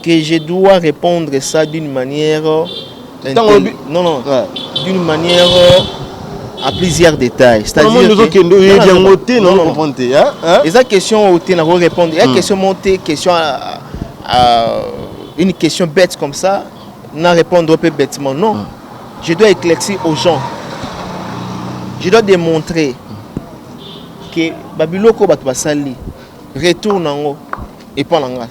que je dois répondre ça d'une manière non, non, d'une manière à plusieurs détails. C'est-à-dire ozokende oyebi yango te, non, comprendre te. Eza question oyo te nako répondre. Ya question mo te, question à une question bête comme ça, na répondre un peu bêtement, non. Je dois éclaircir aux gens, je dois démontrer que babiloko bato basali retour nango epa na nga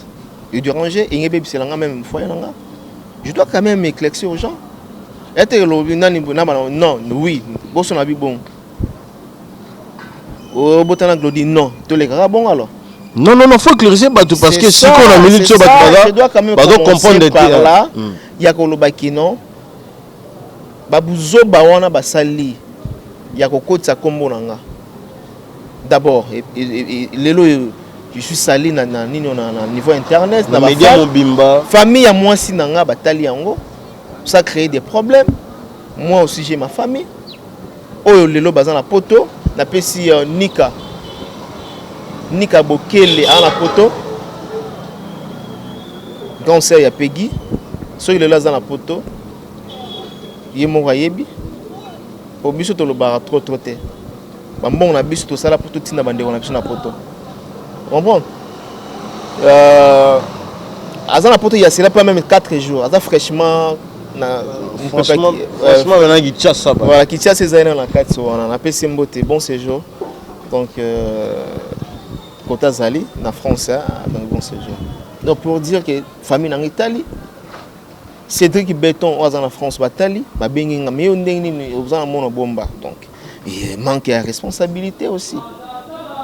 edéranger, enge ebebisela nga même foyer na nga. Je dois quand même éclaircir aux gens ete elobi nani na bana. Non, oui, boso na bi bongo, obotana Glodi, non, tolekaka bongo alors. Non, non, non, faut éclaircir bato, parce que sikoyo na minute oyo bato bazo comprendre te par là. Ya kolobaki non, babuzoba wana basali ya kokotisa nkombo na nga. D'abord, lelo je suis sali na nini, na niveau internet, na média mobimba. Famille ya mwasi na nga batali yango, ça crée des problèmes. Moi aussi, j'ai ma famille oyo lelo baza na Poto. Napesi Nika, Nika Bokele aza na Poto, grand sœur ya Pegi. Soki lelo aza na Poto, ye moko ayebi. Po biso tolobaka trop trop te. Bambongo na biso tosala mpo totinda bandeko na biso na Poto, comprendre. Aza na Poto ya cela pas même 4 jours, aza fraîchement na Franchement, franchement, Kinshasa. Voilà, Kinshasa ezali na kati wana. Napesi mbote, bon séjour. Donc kota azali na France, hein, donc bon séjour. Donc pour dire que famille nanga etali, Cédric Beton oyo aza na France, batali, babengi nga: "Me yo, ndenge nini oza na mona bomba?" Donc manque ya responsabilité aussi.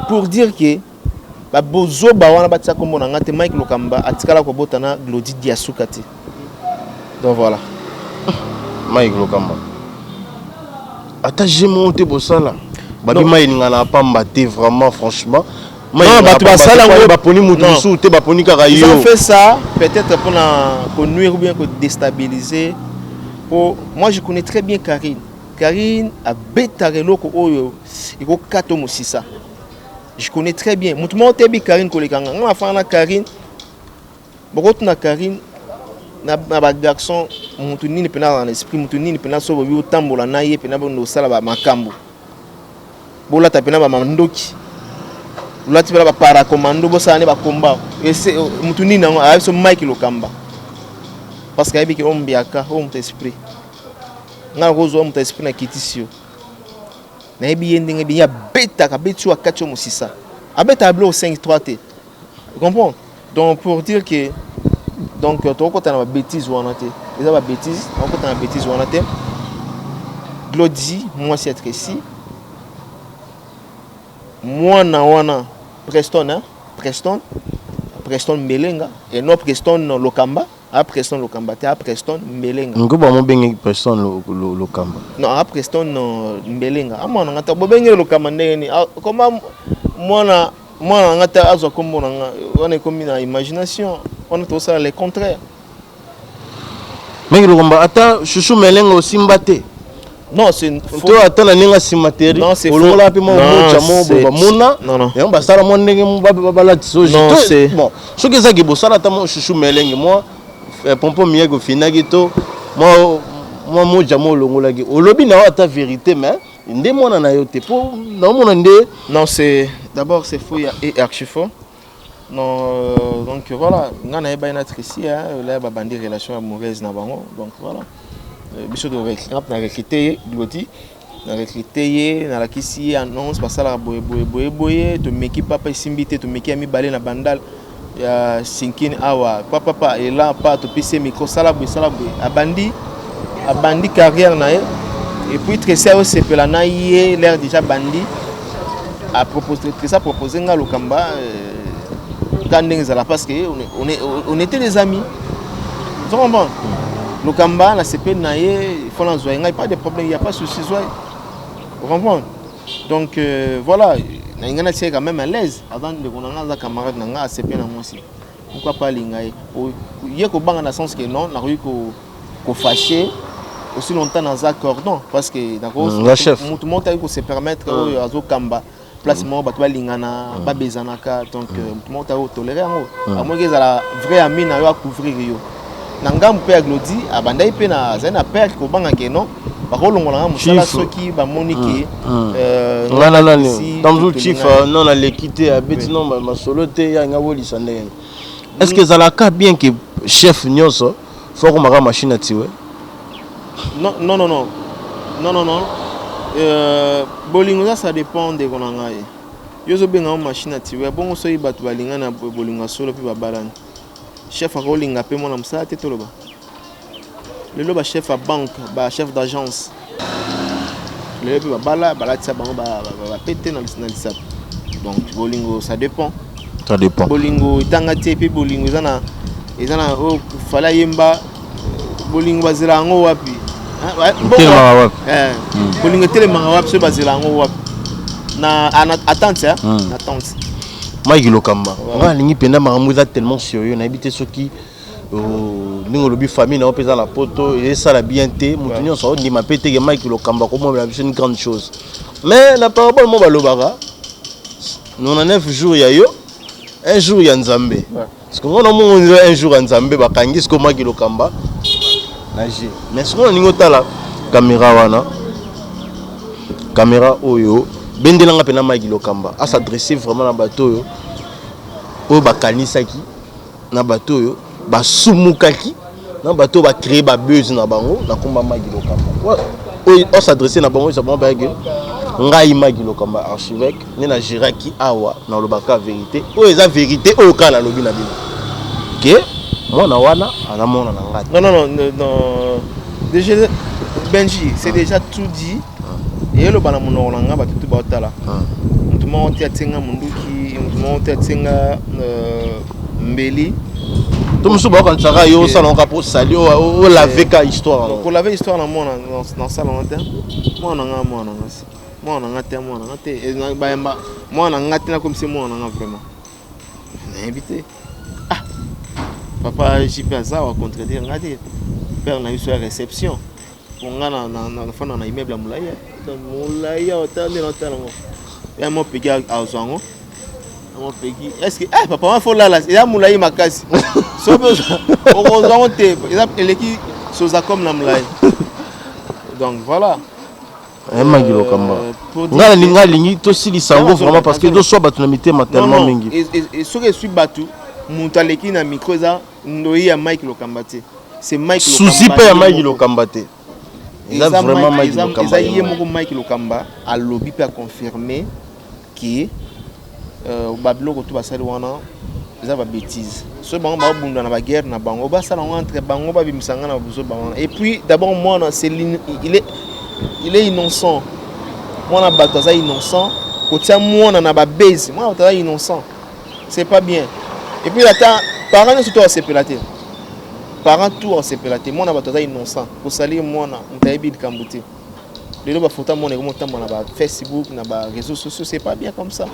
Pour dire que babozoba wana batia kombo na nga te. Mike Lokamba atikala kobota na Glodi Diasuka te. Donc voilà. Mike Lokamba, ata jemo te bosala babima elinga na pamba te, vraiment, franchement. Non, bato basala yango, baponi motu mosusu te, baponi kaka yo. Ils ont fait ça peut-être mpona konuire ou bien kodéstabiliser. Po moi, je connais très bien Karine. Karine abetaka eloko oyo ekokata mosisa. Je connais très bien. Motu moko teyebi Karine koleka nga. Nga nafanda na Karine. Bokotuna Karine na bagarçon, motu nini mpena na esprit, motu nini mpena so bobi otambola na ye mpena bondo osala bamakambo, bolata mpena bamandoki, olati mpena baparacommando, bosala nde bakomba, motu nini yango? Ayebi so Mike Lokamba, parce que ayebi ke oyo mbiaka, oyo moto esprit. Ngai nakozwa moto esprit na kitisi yo, nayebi ye ndenge bien abetaka. Abeti oyo akati yo mosisa, abetaka biloko 5 3 te, comprendre. Donc pour dire que, donc tokokota na babétise wana te, eza babétise, tokokota na bétise wana te. Glodi, mwasi ya Tracy, mwana wana Preston, hein? Preston, Preston Mbelenga et non Preston Lokamba. A Preston Lokamba te, a Preston Mbelenga. Ngo bamobengeki Preston Lokamba? Non, a Preston Mbelenga, amwana nga te. Bobengeli Lokamba ndenge nini? Koma mwana na nga te azwa nkombo na nga wana, ekomi na imagination wana, tosala le contraire. Mingi Lokamba, ata Shushu Melenga osimba te? Non, c'est to ata na ndenge nsima teri olongola mpe mwa moja mo boye bamona yango, basala mwa ndenge balatisa. Bon, soki ezaki bosala ata mwa Shushu Melenge, mwa pompo miyaki ofinaki, to mwa moja mo olongolaki, olobi na yo ata vérité, mais nde mwana na yo te, mpo naomona nde. Non, c'est d'abord, c'est faux et archi faux. Non, donc voilà, nga nayebaki na Tracy la babandi relation amoureuse na bango. Donc voilà, biso na recruté ye Glodi, na recruté ye, nalakisi ye annonce basalaka boye boye boye boye. Tomeki papa, esimbi te. Tomeki ya mibale na Bandal ya Sinkini awa, papa ela pa, topesi ye micro, sala boye, sala boye, abandi carrière na ye. Et puis Tracy ayosepela na ye, l'air déjà bandi apropose. Tracy apropose nga Lokamba ka ndenge ezala, parce que on était des amis, tu comprends. Lokamba, nasepeli na ye, faut nazwa ye ngai, pas de problème, il y a pas souci, zwa ye, comprendre. Donc voilà, nalingai natie quand même à l'aise. Aza ndeko na nga, aza camarade na nga, asepeli na mwasi, pourquoi pas alinga ye? Ye kobanga na sens que non, nakoki kofâcher aussi longtemps naza cordon, parce que motu moko taki kose permettre oyo azokamba place moko, bato balingana, babezanaka. Donc motu moko taki kotolérer yango, amoki ezala vrai ami na yo, acouvrir yo. Na ngambu mpe ya Glodi, abandaki mpe azali na père kobanga ke non, bakolongola nga mosala soki bamoni ke nga na nani tamzu chief non, naleki te, abeti non masolo te ya nga bolisa ndenge. Est ce que ezalaka bien ke chef nyonso fo akomaka machine atiwe? Non, non, non, non, non, non, non. Bolingo eza, ça dépend. Ndeko na ngai, yo ozobenga ngo machine atiwe bongo, soki bato balinga na bolingo ya solo mpe babalani, chef akolinga mpe mwana mosala te? Toloba lelo bachef ya banque, bachef d'agence, lelo mpe babala, balatisa bango bapete na lisapo. Donc bolingo, ça dépend. Ça dépend. Bolingo etanga te, mpe bolingo eza na oyo Fally ayemba, bolingo bazela yango wapi? Etelemaka wapi? Bolingo etelemaka wapi? Soki bazela yango wapi? Na attente, na attente. Mike Lokamba, nga alingi mpenza makambo eza tellement sérieux. Nayebi te soki ndenge olobi, famille na yo mpe eza na Poto, esala bien te. Moto nyonso aondima mpe teke Mike Lokamba komomela biso une grande chose, mais na parabole mo balobaka 99 jours ya yo, un jour ya Nzambe. Parce que nga namongo un jour ya Nzambe, bakangi siko Mike Lokamba na g. Mais sikoyo nalingi otala caméra wana, caméra oyo bendelanga mpena Mike Lokamba as'adresse vraiment na bato oyo bakanisaki, na bato oyo basumukaki, na bato oyo bacréer babuzz na bango na komba Mike Lokamba, oyo os'adresse na bango, eza bango bayake. Ngai Mike Lokamba archevêque nde nagéraki awa, nalobaka vérité oyo eza vérité oyo kaka nalobi na bino ke mwana wana aza mwana na ngai. Non, non, non, non. Déjà, Benji, c'est déjà tout dit. Eyeloba na monoko na nga, bato tu baotala. Moto moko te atienga monduki, moto moko te atienga mbeli. To mosusu baokanisaka yo osala ngo mpo sali olave ka histoire yango. Kolave histoire na mwana nasala ngo te. Mwana na nga, mwana na nga, mwana na nga te, mwana na nga te. Bayamba mwana na nga te, nakomisi mwana na nga vraiment, nayebi te. Ah, papa JP aza wa contredire nga te, père na biso ya réception. Po nga nafanda na immeuble ya molai, molai awa. Tala nde naotala yango ya mo peki azwa yango yango peki. Est ce que, eh, papa wana fo lala, eza molai makasi, soki okozwa yango te, eza eleki sozacom na molai. Donc voilà. Mike Lokamba, ngai nalingi, alingi tosilisa yango vraiment, parce que tozoswa bato na mitema tellement mingi. Soki eswi bato, moto aleki na micro eza ndoi ya Mike Lokamba te, c'est Mike. Susi mpe ya Mike Lokamba te, eza vraiment Mike Lokamba. Eza ye moko Mike Lokamba alobi mpe aconfirme ke babiloko to basali wana eza babêtise. Soki bango babunda na baguerre na bango, basala yango entre bango, babimisa nga na buzoba wana. Et puis d'abord mwana, c'est il est innocent. Mwana bato aza innocent. Kotia mwana na babase, mwana bato aza innocent, c'est pas bien. Et puis ata parent nyonso to asepela te, parent tout asepela te. Mwana bato aza innocent, kosalir mwana moto ayebi likambo te. Lelo bafoto mwana ekomi otambola na bafacebook, na baréseaux sociaux, c'est pas bien comme ça.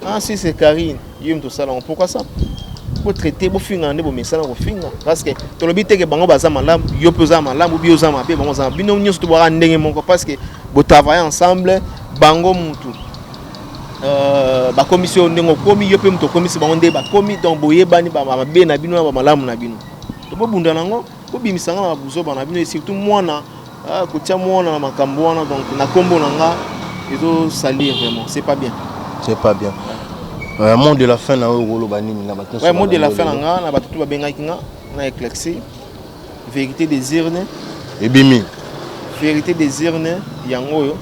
Ah, si c'est Karine ye moto osala yango, pourquoi ça? Botraite, bofingana nde bomesana kofinga, parce que tolobi teke bango baza malamu, yo mpe oza malamu, bi oza mabe, bango oza, bino nyonso tobwaka ndenge moko, parce que botravaille ensemble. Bango mutu bakomisi yo ndenge okomi, yo mpe moto okomisi bango nde bakomi. Donc boyebani bamabe na bino na bamalamu na bino, to bobunda nango, bobimisa nga na babuzoba na bino. Et surtout mwana, kotia mwana na makambo wana, donc na nkombo na nga, ezosalir vraiment, c'est pas bien. C'est pas bien. Mot de la fin na oyo, okoloba nini na bato? Ouais, mot de la fin na nga na bato tu babengaki nga na éclairci, vérité des urnes ebimi. Vérité des urnes yango oyo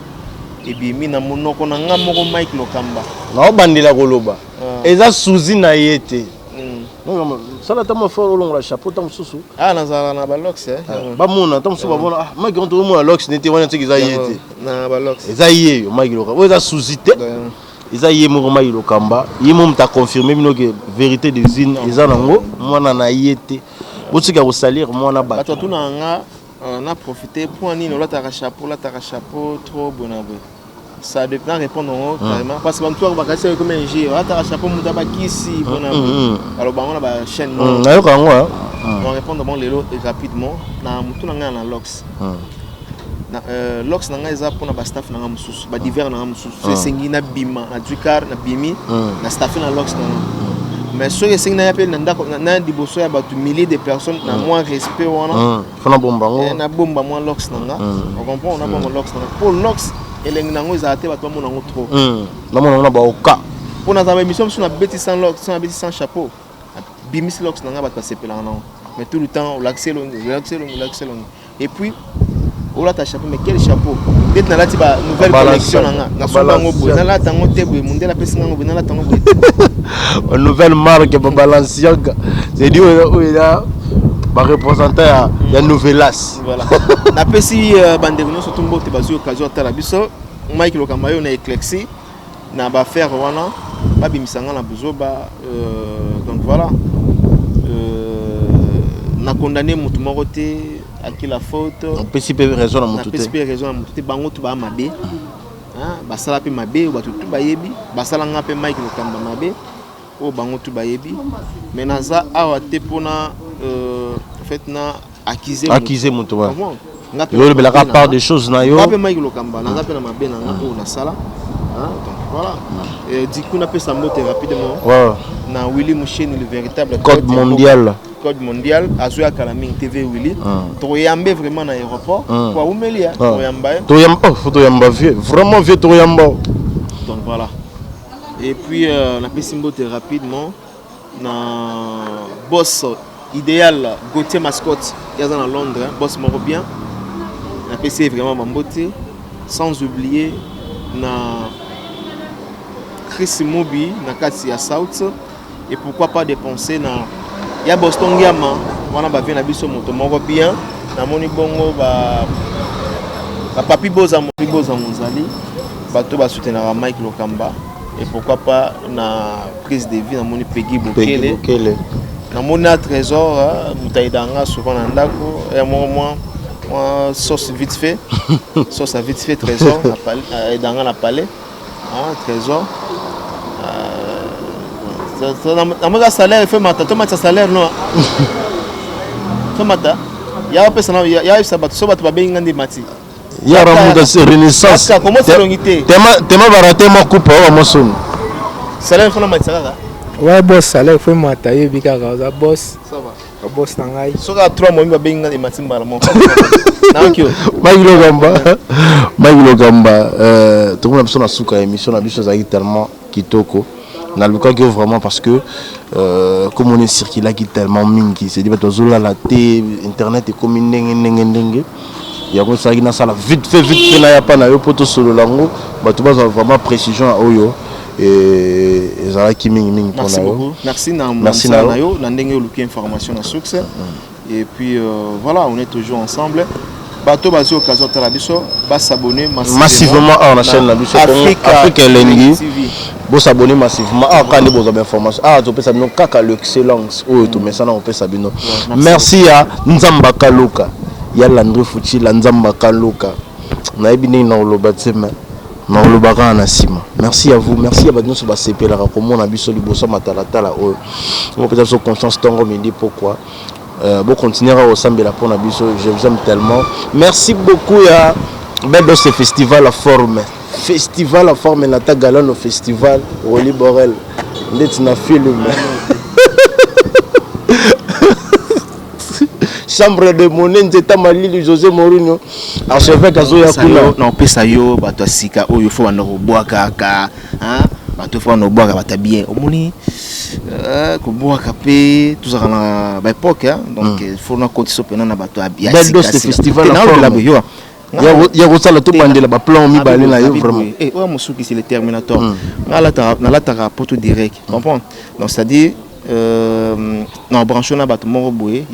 ebimi na monoko na nga moko Mike Lokamba. Naobandela koloba, eza suzi na ye te. Sala ata mwa fort, olongola chapeau ta mosusu. Ah, nazala na balox. Bamona ta mosusu, bamona, ah, Mike, tozomona lox nete wana, soki eza ye te. Na balox. Eza ye yo Mike Lokamba oyo, eza suzi te, eza ye moko Mike Lokamba. Ye mo moto aconfirme bino ke vérité des urnes eza nango mwana na ye te. Botika kosalir mwana. Bato batunaka nga na profite mpo nini olataka chapeau, olataka chapeau trop boye na boye. Ça dépend, répondre yango carrément, parce que bantu bakasi ekomi injure, olataka chapeau, moto abakisi mpona baloba yango na bachaîne. Nayoka yango. On répondre bon lelo rapidement na motu na ngai na lox, lox na ngai eza mpona bastaff na ngai mosusu, badivers na ngai mosusu. So esengi nabima na ducar, nabimi na staff na lox na ngai. Mais soki esengi naya mpe na ndako na liboso ya bato, milliers de personnes, na mwa respect wana, fo nabomba yango. Nabomba mwa lox na nga, ocomprend? Nabomba lox na nga mpo lox elengi nango ezala te, bato bamona yango trop. Bamona yango na baoka. Mpo nazala baémission mosusu, nabeti sans lox, nabeti sans chapeau, nabimisi lox na nga, bato basepelaka nango. Mais tout le temps olakisi elongi, olakisi elongi, olakisi elongi, et puis olata chapeau, mais quel chapeau? Ndeti nalati ba nouvelle collection na nga, nasomba yango boye, nalata yango te boye, mondele apesi nga yango boye, nalata yango boye. Ba nouvelle marque ba Balenciaga, c'est-à-dire oyo eza bareprésentant ya Novelas. Voilà, napesi bandeko nyonso tu mbote, bazwi occasion atala biso. Mike Lokamba yo na éclairci na baaffaire wana. Babimisa nga na buzoba. Donc voilà, na condamné motu moko te aki la faute. Opesi mpe raison na motu te. Napesi mpe raison na motu te. Bango tu baa mabe, basala mpe mabe oyo bato tu bayebi. Basala nga mpe Mike Lokamba mabe oyo bango tu bayebi, mais naza awa te mpona en fait na accuser. Accuser motu. Yo olobelaka part des choses na yo. Nga mpe Mike Lokamba, naza mpe na mabe na nga oyo nasala. Donc voilà. Et du coup, napesa mbote rapidement na Willy Musheni, le véritable code mondial. Code mondial azoyaka na mingi TV. Willy, tokoyambe vraiment na aéroport po aumeli ya tokoyamba ye. Toyamba, oh, faut toyamba vieux, vraiment vieux, toyamba. Donc voilà. Et puis napesi mbote rapidement na boss idéal Gauthier Mascotte, ye aza na Londres, hein, boss moko bien, napesi ye vraiment bambote. Sans oublier na Chris Mubi na kati ya South. Et pourquoi pas dépenser na ya Boston Ngiama wana, bavie na biso, moto moko bien. Namoni bongo ba bapapi Boza, Papi Boza Monzali, bato basoutenaka Mike Lokamba. Et pourquoi pas na prise de vie, namoni Peggy Bokele. Bokele. Namoni na Trésor, moto ayedanga souvent na ndako ya moko mwa sauce vite fait, sauce à vite fait. Trésor ayedanga na palais, Trésor. Namoni ka salaire efe mata, tomatisa salaire, no tomata ya opesa ya yebisa bato so bato babengi nga nde mati. Yara muta renaissance. Komoti elongi te. Tema barate mwa coupe oyo mosoni. Salaire fona matisa kaka. Ouais boss, salaire fo emata, yebi kaka oza boss. Ça va. Boss na ngai. Soki a 3 mois babengi nga, emati mbala moko, nayoki yo. Mike Lokamba, Mike Lokamba, tokomona biso na suka ya émission na biso. Ezalaki tellement kitoko, nalukaki yo vraiment parce que comme on circulaki tellement mingi, c'est-à-dire bato bazolala te, internet ekomi ndenge ndenge ndenge. Yango esalaki nasala vite fait, vite fait, naya mpa na yo mpo tosolola yango, bato bazwa vraiment précision ya oyo ezalaki mingimingi mpona yo. Merci na merci na yo na ndenge oluki information na source. Et puis voilà, on est toujours ensemble. Bato bazwi occasion otala biso, basabonner. Massivement awa na chaîne na biso Afrique Elengi. Bosabonner massivement awa kaka nde bozwa bainformation. Awa topesa bino kaka l'excellence oyo tomesana kopesa bino. Merci ya Nzamba Kaluka, ya Landry Fuchila Nzamba Kaluka. Nayebi ndenge na koloba te, mais nakoloba kaka na nsima. Merci à vous, merci ya bato nyonso basepelaka komona biso liboso ya matalatala oyo mopesa biso confiance ntongo, midi. Pourquoi bocontinue kaka kosambela mpona biso? Je vous aime tellement. Merci beaucoup ya Beldos Festival à forme, festival à forme nata galano, festival Roli Borel ndeti na film Chambre de Monnaie, nzeta malili, José Mourinho, archevêque azoya kuna. Na opesa yo bato ya sika oyo fo banda kobwakaka bato, fo banda kobwaka bato ya bien. Omoni kobwaka mpe tozalaka na baépoque, donc fo nakotisa mpena na bato ya Beldos Festival ya kosala, tobandela baplan mibale na yo vraiment. Oyo mosuki, c'est le terminator. Nga nalataka poto direct, comprendre? Donc c'est à dire na branche na bato moko boye.